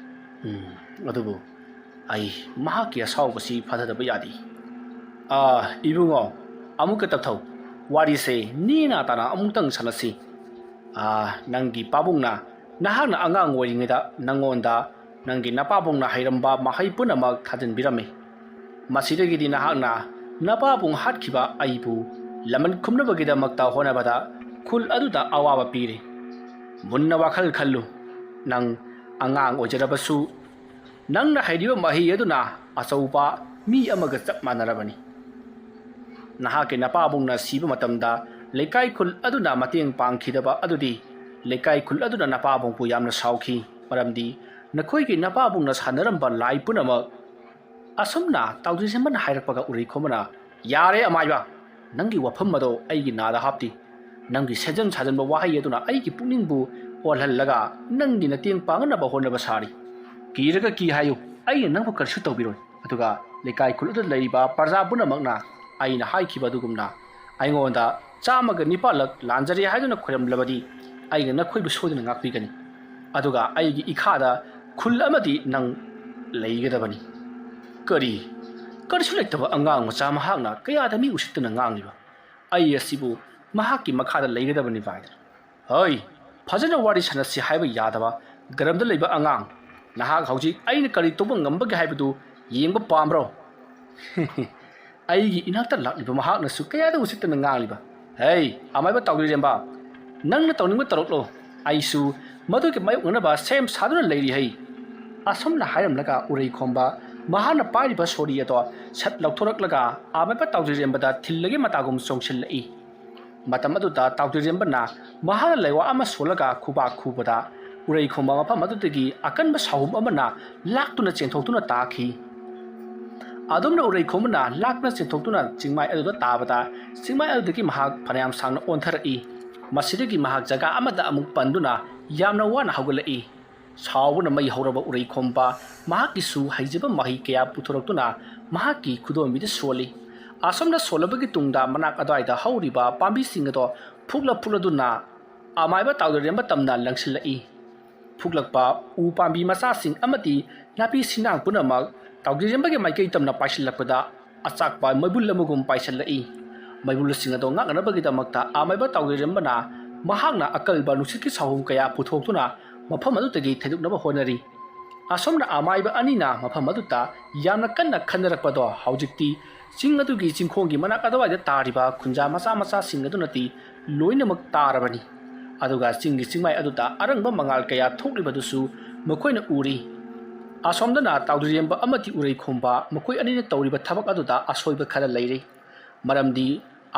ꯎꯝ, ꯑꯗꯨꯕꯨ ꯑꯩ ꯃꯍꯥꯛꯀꯤ ꯑꯁꯥꯎꯕꯁꯤ ꯐꯥꯊꯗꯕ ꯌꯥꯗꯦ꯫ ꯑꯥ, ꯏꯕꯨꯡꯉꯣ, ꯑꯃꯨꯛꯀ ꯇꯞꯊꯧ꯫ ꯋꯥꯔꯤꯁꯦ ꯅꯦꯅꯥ ꯇꯥꯅ ꯑꯃꯨꯛꯇꯪ ꯁꯥꯟꯅꯁꯤ꯫ ꯑꯥ, ꯅꯪꯒꯤ ꯄꯥꯕꯨꯡꯅ ꯅꯍꯥꯛꯅ ꯑꯉꯥꯡ ꯑꯣꯏꯔꯤꯉꯩꯗ ꯅꯪꯉꯣꯟꯗ ꯅꯪꯒꯤ ꯅꯄꯥꯕꯨꯡꯅ ꯍꯩꯔꯝꯕ ꯃꯍꯩ ꯄꯨꯝꯅꯃꯛ ꯊꯥꯖꯤꯟꯕꯤꯔꯝꯃꯤ꯫ ꯃꯁꯤꯗꯒꯤꯗꯤ ꯅꯍꯥꯛꯅ ꯅꯄꯥꯕꯨꯡ ꯍꯥꯠꯈꯤꯕ ꯑꯩꯕꯨ ꯂꯃꯟ ꯈꯨꯝꯅꯕꯒꯤꯗꯃꯛꯇ ꯍꯣꯠꯅꯕꯗ ꯈꯨꯜ ꯑꯗꯨꯗ ꯑꯋꯥꯕ ꯄꯤꯔꯦ꯫ ꯃꯨꯟꯅ ꯋꯥꯈꯜ ꯈꯜꯂꯨ꯫ ꯅꯪ ꯑꯉꯥꯡ ꯑꯣꯏꯖꯔꯕꯁꯨ ꯅꯪꯅ ꯍꯩꯔꯤꯕ ꯃꯍꯩ ꯑꯗꯨꯅ ꯑꯆꯧꯕ ꯃꯤ ꯑꯃꯒ ꯆꯞ ꯃꯥꯟꯅꯔꯕꯅꯤ꯫ ꯅꯍꯥꯛꯀꯤ ꯅꯄꯥꯕꯨꯡꯅ ꯁꯤꯕ ꯃꯇꯝꯗ ꯂꯩꯀꯥꯏ ꯈꯨꯜ ꯑꯗꯨꯅ ꯃꯇꯦꯡ ꯄꯥꯡꯈꯤꯗꯕ ꯑꯗꯨꯗꯤ ꯂꯩꯀꯥꯏ ꯈꯨꯜ ꯑꯗꯨꯅ ꯅꯄꯥꯕꯨꯡꯕꯨ ꯌꯥꯝꯅ ꯁꯥꯎꯈꯤ, ꯃꯔꯝꯗꯤ ꯅꯈꯣꯏꯒꯤ ꯅꯄꯥꯕꯨꯡꯅ ꯁꯥꯟꯅꯔꯝꯕ ꯂꯥꯏ ꯄꯨꯝꯅꯃꯛ꯫ ꯑꯁꯨꯝꯅ ꯇꯥꯎꯗ꯭ꯔꯤꯁꯦꯝꯕꯅ ꯍꯥꯏꯔꯛꯄꯒ ꯎꯔꯩꯈꯣꯝꯕꯅ, "ꯌꯥꯔꯦ ꯑꯃꯥꯏꯕ, ꯅꯪꯒꯤ ꯋꯥꯐꯝ ꯑꯗꯣ ꯑꯩꯒꯤ ꯅꯥꯗ ꯍꯥꯞꯇꯦ꯫ ꯅꯪꯒꯤ ꯁꯦꯝꯖꯤꯟ ꯁꯥꯖꯤꯟꯕ ꯋꯥꯍꯩ ꯑꯗꯨꯅ ꯑꯩꯒꯤ ꯄꯨꯛꯅꯤꯡꯕꯨ ꯑꯣꯜꯍꯜꯂꯒ ꯅꯪꯒꯤ ꯅꯇꯦꯡ ꯄꯥꯡꯅꯕ ꯍꯣꯠꯅꯕ ꯁꯥꯔꯤ꯫ ꯀꯤꯔꯒ ꯀꯤ ꯍꯥꯏꯌꯨ, ꯑꯩꯅ ꯅꯪꯕꯨ ꯀꯔꯤꯁꯨ ꯇꯧꯕꯤꯔꯣꯏ꯫ ꯑꯗꯨꯒ ꯂꯩꯀꯥꯏ ꯈꯨꯜ ꯑꯗꯨꯗ ꯂꯩꯔꯤꯕ ꯄ꯭ꯔꯖꯥ ꯄꯨꯝꯅꯃꯛꯅ ꯑꯩꯅ ꯍꯥꯏꯈꯤꯕ ꯑꯗꯨꯒꯨꯝꯅ ꯑꯩꯉꯣꯟꯗ ꯆꯥꯝꯃꯒ ꯅꯤꯄꯥꯜꯂꯛ ꯂꯥꯟꯖꯔꯦ ꯍꯥꯏꯗꯨꯅ ꯈꯣꯏꯔꯝꯂꯕꯗꯤ ꯑꯩꯅ ꯅꯈꯣꯏꯕꯨ ꯁꯣꯏꯗꯅ ꯉꯥꯛꯄꯤꯒꯅꯤ꯫ ꯑꯗꯨꯒ ꯑꯩꯒꯤ ꯏꯈꯥꯗ ꯈꯨꯜ ꯑꯃꯗꯤ ꯅꯪ ꯂꯩꯒꯗꯕꯅꯤ꯫" ꯀꯔꯤ? ꯀꯔꯤꯁꯨ ꯂꯩꯇꯕ ꯑꯉꯥꯡ ꯃꯆꯥ ꯃꯍꯥꯛꯅ ꯀꯌꯥꯗ ꯃꯤ ꯎꯁꯤꯠꯇꯅ ꯉꯥꯡꯂꯤꯕ? ꯑꯩ ꯑꯁꯤꯕꯨ ꯃꯍꯥꯛꯀꯤ ꯃꯈꯥꯗ ꯂꯩꯒꯗꯕꯅꯤ ꯚꯥꯏꯗ꯫ ꯍꯣꯏ, ꯐꯖꯅ ꯋꯥꯔꯤ ꯁꯥꯟꯅꯁꯤ ꯍꯥꯏꯕ ꯌꯥꯗꯕ ꯒꯔꯝꯗ ꯂꯩꯕ ꯑꯉꯥꯡ, ꯅꯍꯥꯛ ꯍꯧꯖꯤꯛ ꯑꯩꯅ ꯀꯔꯤ ꯇꯧꯕ ꯉꯝꯕꯒꯦ ꯍꯥꯏꯕꯗꯨ ꯌꯦꯡꯕ ꯄꯥꯝꯕ꯭ꯔꯣ? ꯑꯩꯒꯤ ꯏꯅꯥꯛꯇ ꯂꯥꯛꯂꯤꯕ ꯃꯍꯥꯛꯅꯁꯨ ꯀꯌꯥꯗ ꯎꯁꯤꯠꯇꯅ ꯉꯥꯡꯂꯤꯕ꯫ ꯍꯩ, ꯑꯃꯥꯏꯕ ꯇꯥꯎꯗ꯭ꯔꯤꯔꯦꯝꯕ, ꯅꯪꯅ ꯇꯧꯅꯤꯡꯕ ꯇꯧꯔꯛꯂꯣ, ꯑꯩꯁꯨ ꯃꯗꯨꯒꯤ ꯃꯥꯌꯣꯛꯅꯅꯕ ꯁꯦꯝ ꯁꯥꯗꯨꯅ ꯂꯩꯔꯤ ꯍꯩ꯫ ꯑꯁꯨꯝꯅ ꯍꯥꯏꯔꯝꯂꯒ ꯎꯔꯩꯈꯣꯝꯕ ꯃꯍꯥꯛꯅ ꯄꯥꯏꯔꯤꯕ ꯁꯣꯔꯤ ꯑꯗꯣ ꯁꯠ ꯂꯧꯊꯣꯔꯛꯂꯒ ꯑꯃꯥꯏꯕ ꯇꯥꯎꯗ꯭ꯔꯤꯔꯦꯝꯕꯗ ꯊꯤꯜꯂꯒꯦ ꯃꯇꯥꯒꯨꯝ ꯆꯣꯡꯁꯤꯜꯂꯛꯏ꯫ ꯃꯇꯝ ꯑꯗꯨꯗ ꯇꯥꯎꯗ꯭ꯔꯤꯔꯦꯝꯕꯅ ꯃꯍꯥꯛꯅ ꯂꯩꯋꯥ ꯑꯃ ꯁꯣꯜꯂꯒ ꯈꯨꯕꯥꯛ ꯈꯨꯕꯗ ꯎꯔꯩꯈꯣꯝꯕ ꯃꯐꯝ ꯑꯗꯨꯗꯒꯤ ꯑꯀꯟꯕ ꯁꯥꯍꯨꯝ ꯑꯃꯅ ꯂꯥꯛꯇꯨꯅ ꯆꯦꯟꯊꯣꯛꯇꯨꯅ ꯇꯥꯈꯤ꯫ ꯑꯗꯨꯝꯅ ꯎꯔꯩꯈꯣꯝꯕꯅ ꯂꯥꯛꯇꯨꯅ ꯆꯦꯟꯊꯣꯛꯇꯨꯅ ꯆꯤꯡꯃꯥꯏ ꯑꯗꯨꯗ ꯇꯥꯕꯗ ꯆꯤꯡꯃꯥꯏ ꯑꯗꯨꯗꯒꯤ ꯃꯍꯥꯛ ꯐꯅꯌꯥꯝ ꯁꯥꯡꯅ ꯑꯣꯟꯊꯔꯛꯏ꯫ ꯃꯁꯤꯗꯒꯤ ꯃꯍꯥꯛ ꯖꯒꯥ ꯑꯃꯗ ꯑꯃꯨꯛ ꯄꯟꯗꯨꯅ ꯌꯥꯝꯅ ꯋꯥꯅ ꯍꯧꯒꯠꯂꯛꯏ꯫ ꯁꯥꯎꯕꯅ ꯃꯩ ꯍꯧꯔꯕ ꯎꯔꯩꯈꯣꯝꯕ ꯃꯍꯥꯛꯀꯤꯁꯨ ꯍꯩꯖꯕ ꯃꯍꯩ ꯀꯌꯥ ꯄꯨꯊꯣꯔꯛꯇꯨꯅ ꯃꯍꯥꯛꯀꯤ ꯈꯨꯗꯣꯝꯕꯤꯗ ꯁꯣꯜꯂꯤ꯫ ꯑꯁꯨꯝꯅ ꯁꯣꯜꯂꯕꯒꯤ ꯇꯨꯡꯗ ꯃꯅꯥꯛ ꯑꯗꯨꯋꯥꯏꯗ ꯍꯧꯔꯤꯕ ꯄꯥꯝꯕꯤꯁꯤꯡ ꯑꯗꯣ ꯐꯨꯛꯂ ꯐꯨꯛꯂꯗꯨꯅ ꯑꯃꯥꯏꯕ ꯇꯥꯎꯗꯔꯦꯝꯕ ꯇꯝꯅ ꯂꯪꯁꯤꯜꯂꯛꯏ꯫ ꯐꯨꯛꯂꯛꯄ ꯎ ꯄꯥꯝꯕꯤ ꯃꯆꯥꯁꯤꯡ ꯑꯃꯗꯤ ꯅꯥꯄꯤ ꯁꯤꯡꯅꯥꯡ ꯄꯨꯝꯅꯃꯛ ꯇꯥꯎꯗꯔꯦꯝꯕꯒꯤ ꯃꯥꯏꯀꯩ ꯇꯝꯅ ꯄꯥꯏꯁꯤꯜꯂꯛꯄꯗ ꯑꯆꯥꯛꯄ ꯃꯩꯕꯨꯜ ꯑꯃꯒꯨꯝ ꯄꯥꯏꯁꯤꯜꯂꯛꯏ꯫ ꯃꯩꯕꯨꯜꯁꯤꯡ ꯑꯗꯣ ꯉꯥꯛꯅꯅꯕꯒꯤꯗꯃꯛꯇ ꯑꯃꯥꯏꯕ ꯇꯥꯎꯗꯔꯦꯝꯕꯅ ꯃꯍꯥꯛꯅ ꯑꯀꯜꯕ ꯅꯨꯡꯁꯤꯠꯀꯤ ꯁꯥꯍꯨꯝ ꯀꯌꯥ ꯄꯨꯊꯣꯛꯇꯨꯅ ꯃꯐꯝ ꯑꯗꯨꯗꯒꯤ ꯊꯩꯗꯣꯛꯅꯕ ꯍꯣꯠꯅꯔꯤ꯫ ꯑꯁꯨꯝꯅ ꯑꯃꯥꯏꯕ ꯑꯅꯤꯅ ꯃꯐꯝ ꯑꯗꯨꯗ ꯌꯥꯝꯅ ꯀꯟꯅ ꯈꯟꯅꯔꯛꯄꯗꯣ ꯍꯧꯖꯤꯛꯇꯤ ꯆꯤꯡ ꯑꯗꯨꯒꯤ ꯆꯤꯡꯈꯣꯡꯒꯤ ꯃꯅꯥꯛ ꯑꯗꯨꯋꯥꯏꯗ ꯇꯥꯔꯤꯕ ꯈꯨꯟꯖꯥ ꯃꯆꯥ ꯃꯆꯥꯁꯤꯡ ꯑꯗꯨꯅꯗꯤ ꯂꯣꯏꯅꯃꯛ ꯇꯥꯔꯕꯅꯤ꯫ ꯑꯗꯨꯒ ꯆꯤꯡꯒꯤ ꯆꯤꯡꯃꯥꯏ ꯑꯗꯨꯗ ꯑꯔꯪꯕ ꯃꯉꯥꯜ ꯀꯌꯥ ꯊꯣꯛꯂꯤꯕꯗꯨꯁꯨ ꯃꯈꯣꯏꯅ ꯎꯔꯤ꯫ ꯑꯁꯣꯝꯗꯅ ꯇꯥꯎꯗ꯭ꯔꯤꯔꯦꯝꯕ ꯑꯃꯗꯤ ꯎꯔꯩꯈꯣꯝꯕ ꯃꯈꯣꯏ ꯑꯅꯤꯅ ꯇꯧꯔꯤꯕ ꯊꯕꯛ ꯑꯗꯨꯗ ꯑꯁꯣꯏꯕ ꯈꯔ ꯂꯩꯔꯤ꯫ ꯃꯔꯝꯗꯤ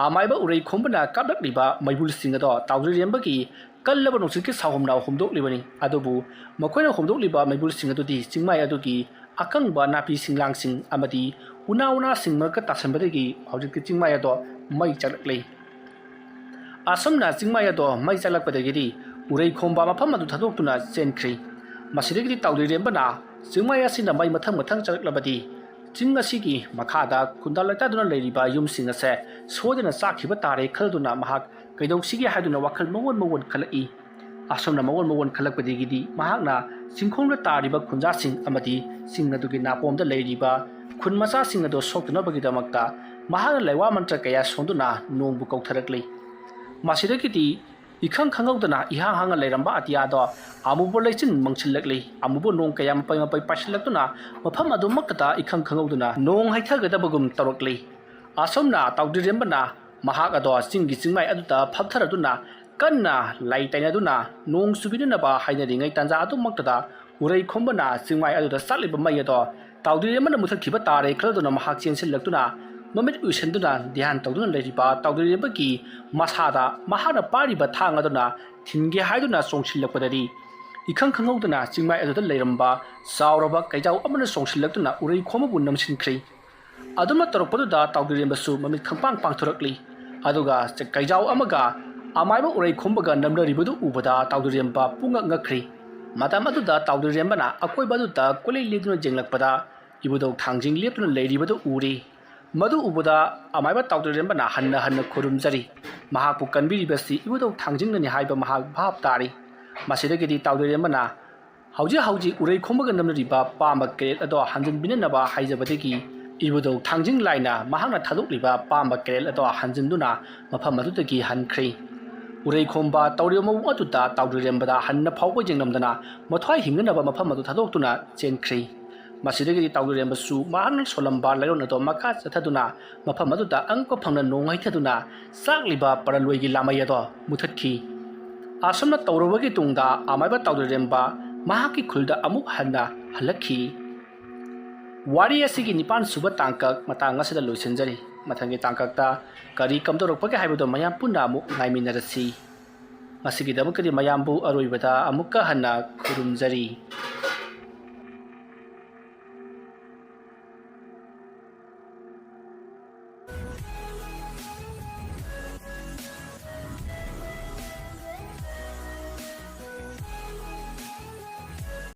ꯑꯃꯥꯏꯕ ꯎꯔꯩꯈꯣꯝꯕꯅ ꯀꯥꯞꯂꯛꯂꯤꯕ ꯃꯩꯕꯨꯜꯁꯤꯡ ꯑꯗꯣ ꯇꯥꯎꯗ꯭ꯔꯤꯔꯦꯝꯕꯒꯤ ꯀꯜꯂꯕ ꯅꯨꯡꯁꯤꯠꯀꯤ ꯁꯥꯍꯨꯝꯅ ꯍꯨꯝꯗꯣꯛꯂꯤꯕꯅꯤ꯫ ꯑꯗꯨꯕꯨ ꯃꯈꯣꯏꯅ ꯍꯨꯝꯗꯣꯛꯂꯤꯕ ꯃꯩꯕꯨꯜꯁꯤꯡ ꯑꯗꯨꯗꯤ ꯆꯤꯡꯃꯥꯏ ꯑꯗꯨꯒꯤ ꯑꯀꯪꯕ ꯅꯥꯄꯤ ꯁꯤꯡꯂꯥꯡꯁꯤꯡ ꯑꯃꯗꯤ ꯎꯅꯥ ꯎꯅꯥꯁꯤꯡ ꯃꯔꯛꯇ ꯇꯥꯁꯟꯕꯗꯒꯤ ꯍꯧꯖꯤꯛꯇꯤ ꯆꯤꯡꯃꯥꯏ ꯑꯗꯣ ꯃꯩ ꯆꯥꯛꯂꯛꯂꯤ꯫ ꯑꯁꯨꯝꯅ ꯆꯤꯡꯃꯥꯏ ꯑꯗꯣ ꯃꯩ ꯆꯥꯛꯂꯛꯄꯗꯒꯤꯗꯤ ꯎꯔꯩꯈꯣꯝꯕ ꯃꯐꯝ ꯑꯗꯨ ꯊꯥꯗꯣꯛꯇꯨꯅ ꯆꯦꯟꯈ꯭ꯔꯤ꯫ ꯃꯁꯤꯗꯒꯤꯗꯤ ꯇꯥꯎꯗ꯭ꯔꯤꯔꯦꯝꯕꯅ ꯆꯤꯡꯃꯥꯏ ꯑꯁꯤꯅ ꯃꯩ ꯃꯊꯪ ꯃꯊꯪ ꯆꯥꯛꯂꯛꯂꯕꯗꯤ ꯆꯤꯡ ꯑꯁꯤꯒꯤ ꯃꯈꯥꯗ ꯈꯨꯟꯗꯥ ꯂꯩꯇꯥꯗꯨꯅ ꯂꯩꯔꯤꯕ ꯌꯨꯝꯁꯤꯡ ꯑꯁꯦ ꯁꯣꯏꯗꯅ ꯆꯥꯛꯈꯤꯕ ꯇꯥꯔꯦ ꯈꯜꯗꯨꯅ ꯃꯍꯥꯛ ꯀꯩꯗꯧꯁꯤꯒꯦ ꯍꯥꯏꯗꯨꯅ ꯋꯥꯈꯜ ꯃꯑꯣꯟ ꯃꯑꯣꯟ ꯈꯜꯂꯛꯏ꯫ ꯑꯁꯨꯝꯅ ꯃꯑꯣꯟ ꯃꯑꯣꯟ ꯈꯜꯂꯛꯄꯗꯒꯤꯗꯤ ꯃꯍꯥꯛꯅ ꯆꯤꯡꯈꯣꯡꯗ ꯇꯥꯔꯤꯕ ꯈꯨꯟꯖꯥꯁꯤꯡ ꯑꯃꯗꯤ ꯆꯤꯡ ꯑꯗꯨꯒꯤ ꯅꯥꯄꯣꯝꯗ ꯂꯩꯔꯤꯕ ꯈꯨꯟ ꯃꯆꯥꯁꯤꯡ ꯑꯗꯨ ꯁꯣꯛꯇꯅꯕꯒꯤꯗꯃꯛꯇ ꯃꯍꯥꯛꯅ ꯂꯩꯋꯥ ꯃꯟꯇ꯭ꯔ ꯀꯌꯥ ꯁꯣꯟꯗꯨꯅ ꯅꯣꯡꯕꯨ ꯀꯧꯊꯔꯛꯂꯤ꯫ ꯃꯁꯤꯗꯒꯤꯗꯤ ꯏꯈꯪ ꯈꯪꯍꯧꯗꯅ ꯏꯍꯥꯡ ꯍꯥꯡꯅ ꯂꯩꯔꯝꯕ ꯑꯇꯤꯌꯥꯗꯣ ꯑꯃꯨꯕ ꯂꯩꯆꯤꯟ ꯃꯪꯁꯤꯜꯂꯛꯂꯤ꯫ ꯑꯃꯨꯕ ꯅꯣꯡ ꯀꯌꯥ ꯃꯄꯩ ꯃꯄꯩ ꯄꯥꯏꯁꯤꯜꯂꯛꯇꯨꯅ ꯃꯐꯝ ꯑꯗꯨꯃꯛꯇꯗ ꯏꯈꯪ ꯈꯪꯍꯧꯗꯅ ꯅꯣꯡ ꯍꯩꯊꯒꯗꯕꯒꯨꯝ ꯇꯧꯔꯛꯂꯤ꯫ ꯑꯁꯨꯝꯅ ꯇꯥꯎꯗ꯭ꯔꯤꯔꯦꯝꯕꯅ ꯃꯍꯥꯛ ꯑꯗꯣ ꯆꯤꯡꯒꯤ ꯆꯤꯡꯃꯥꯏ ꯑꯗꯨꯗ ꯐꯝꯊꯔꯗꯨꯅ ꯀꯟꯅ ꯂꯥꯏ ꯇꯥꯏꯅꯗꯨꯅ ꯅꯣꯡ ꯆꯨꯕꯤꯅꯅꯕ ꯍꯥꯏꯅꯔꯤꯉꯩ ꯇꯥꯟꯖꯥ ꯑꯗꯨꯃꯛꯇꯗ ꯎꯔꯩꯈꯣꯝꯕꯅ ꯆꯤꯡꯃꯥꯏ ꯑꯗꯨꯗ ꯆꯥꯛꯂꯤꯕ ꯃꯩ ꯑꯗꯣ ꯇꯥꯎꯗꯣꯏꯔꯦꯝꯕꯅ ꯃꯨꯊꯠꯈꯤꯕ ꯇꯥꯔꯦ ꯈꯜꯂꯗꯨꯅ ꯃꯍꯥꯛ ꯆꯦꯟꯁꯤꯜꯂꯛꯇꯨꯅ ꯃꯃꯤꯠ ꯎꯏꯁꯤꯟꯗꯨꯅ ꯙ꯭ꯌꯥꯟ ꯇꯧꯗꯨꯅ ꯂꯩꯔꯤꯕ ꯇꯥꯎꯗꯣꯏꯔꯦꯝꯕꯒꯤ ꯃꯁꯥꯗ ꯃꯍꯥꯛꯅ ꯄꯥꯏꯔꯤꯕ ꯊꯥꯡ ꯑꯗꯨꯅ ꯊꯤꯟꯒꯦ ꯍꯥꯏꯗꯨꯅ ꯆꯣꯡꯁꯤꯜꯂꯛꯄꯗꯗꯤ ꯏꯈꯪ ꯈꯪꯍꯧꯗꯅ ꯆꯤꯡꯃꯥꯏ ꯑꯗꯨꯗ ꯂꯩꯔꯝꯕ ꯆꯥꯎꯔꯕ ꯀꯩꯖꯥꯎ ꯑꯃꯅ ꯆꯣꯡꯁꯤꯜꯂꯛꯇꯨꯅ ꯎꯔꯩꯈꯣꯝꯕꯕꯨ ꯅꯝꯁꯤꯟꯈ꯭ꯔꯤ꯫ ꯑꯗꯨꯃꯛ ꯇꯧꯔꯛꯄꯗꯨꯗ ꯇꯥꯎꯗꯣꯏꯔꯦꯝꯕꯁꯨ ꯃꯃꯤꯠ ꯈꯪꯄꯥꯡ ꯄꯥꯡꯊꯣꯔꯛꯂꯤ꯫ ꯑꯗꯨꯒ ꯀꯩꯖꯥꯎ ꯑꯃꯒ ꯑꯃꯥꯏꯕ ꯎꯔꯩꯈꯣꯝꯕꯒ ꯅꯝꯅꯔꯤꯕꯗꯨ ꯎꯕꯗ ꯇꯥꯎꯗꯣꯏꯔꯦꯝꯕ ꯄꯨꯡꯉꯛ ꯉꯛꯈ꯭ꯔꯤ꯫ ꯃꯇꯝ ꯑꯗꯨꯗ ꯇꯥꯎꯗꯣꯏꯔꯦꯝꯕꯅ ꯑꯀꯣꯏꯕ ꯑꯗꯨꯗ ꯀꯣꯏꯂꯦꯞ ꯂꯦꯞꯇꯨꯅ ꯌꯦꯡꯂꯛꯄꯗ ꯏꯕꯨꯙꯧ ꯊꯥꯡꯖꯤꯡ ꯂꯦꯞꯇꯨꯅ ꯂꯩꯔꯤꯕꯗꯨ ꯎꯔꯤ꯫ ꯃꯗꯨ ꯎꯕꯗ ꯑꯃꯥꯏꯕ ꯇꯥꯎꯗꯣꯏꯔꯦꯝꯕꯅ ꯍꯟꯅ ꯍꯟꯅ ꯈꯨꯔꯨꯝꯖꯔꯤ꯫ ꯃꯍꯥꯛꯄꯨ ꯀꯟꯕꯤꯔꯤꯕꯁꯤ ꯏꯕꯨꯙꯧ ꯊꯥꯡꯖꯤꯡꯅꯅꯤ ꯍꯥꯏꯕ ꯃꯍꯥꯛ ꯚꯥꯞ ꯇꯥꯔꯤ꯫ ꯃꯁꯤꯗꯒꯤꯗꯤ ꯇꯥꯎꯗꯣꯏꯔꯦꯝꯕꯅ ꯍꯧꯖꯤꯛ ꯍꯧꯖꯤꯛ ꯎꯔꯩꯈꯣꯝꯕꯒ ꯅꯝꯅꯔꯤꯕ ꯄꯥꯝꯕ ꯀꯦꯔꯦꯠ ꯑꯗꯣ ꯍꯟꯖꯤꯟꯕꯤꯅꯅꯕ ꯍꯥꯏꯖꯕꯗꯒꯤ ꯏꯕꯨꯙꯧ ꯊꯥꯡꯖꯤꯡ ꯂꯥꯏꯅ ꯃꯍꯥꯛꯅ ꯊꯥꯗꯣꯛꯂꯤꯕ ꯄꯥꯝꯕ ꯀꯦꯔꯦꯠ ꯑꯗꯣ ꯍꯟꯖꯤꯟꯗꯨꯅ ꯃꯐꯝ ꯑꯗꯨꯗꯒꯤ ꯍꯟꯈ꯭ꯔꯤ꯫ ꯎꯔꯩꯈꯣꯝꯕ ꯇꯧꯔꯤꯕ ꯃꯑꯣꯡ ꯑꯗꯨꯗ ꯇꯥꯎꯗꯣꯏꯔꯦꯝꯕꯗ ꯍꯟꯅ ꯐꯥꯎꯕ ꯌꯦꯡꯂꯝꯗꯅ ꯃꯊ꯭ꯋꯥꯏ ꯍꯤꯡꯅꯅꯕ ꯃꯐꯝ ꯑꯗꯨ ꯊꯥꯗꯣꯛꯇꯨꯅ ꯆꯦꯟꯈ꯭ꯔꯤ꯫ ꯃꯁꯤꯗꯒꯤꯗꯤ ꯇꯥꯎꯗꯣꯏꯔꯦꯝꯕꯁꯨ ꯃꯍꯥꯛꯅ ꯁꯣꯜꯂꯝꯕ ꯂꯥꯏꯑꯣꯟ ꯑꯗꯣ ꯃꯈꯥ ꯆꯠꯊꯗꯨꯅ ꯃꯐꯝ ꯑꯗꯨꯗ ꯑꯉꯛꯄ ꯐꯪꯅ ꯅꯣꯡ ꯍꯩꯊꯗꯨꯅ ꯆꯥꯛꯂꯤꯕ ꯄꯔꯂꯣꯏꯒꯤ ꯂꯥꯃꯩ ꯑꯗꯣ ꯃꯨꯊꯠꯈꯤ꯫ ꯑꯁꯨꯝꯅ ꯇꯧꯔꯕꯒꯤ ꯇꯨꯡꯗ ꯑꯃꯥꯏꯕ ꯇꯥꯎꯗꯣꯏꯔꯦꯝꯕ ꯃꯍꯥꯛꯀꯤ ꯈꯨꯜꯗ ꯑꯃꯨꯛ ꯍꯟꯅ ꯍꯜꯂꯛꯈꯤ꯫ ꯋꯥꯔꯤ ꯑꯁꯤꯒꯤ ꯅꯤꯄꯥꯟ ꯁꯨꯕ ꯇꯥꯡꯀꯛ ꯃꯇꯥꯡ ꯑꯁꯤꯗ ꯂꯣꯏꯁꯤꯟꯖꯔꯤ꯫ ꯃꯊꯪꯒꯤ ꯇꯥꯡꯀꯛꯇ ꯀꯔꯤ ꯀꯝꯗꯧꯔꯛꯄꯒꯦ ꯍꯥꯏꯕꯗꯨ ꯃꯌꯥꯝ ꯄꯨꯟꯅ ꯑꯃꯨꯛ ꯉꯥꯏꯃꯤꯟꯅꯔꯁꯤ꯫ ꯉꯁꯤꯒꯤꯗꯃꯛꯇꯗꯤ ꯃꯌꯥꯝꯕꯨ ꯑꯔꯣꯏꯕꯗ ꯑꯃꯨꯛꯀ ꯍꯟꯅ ꯈꯨꯔꯨꯝꯖꯔꯤ꯫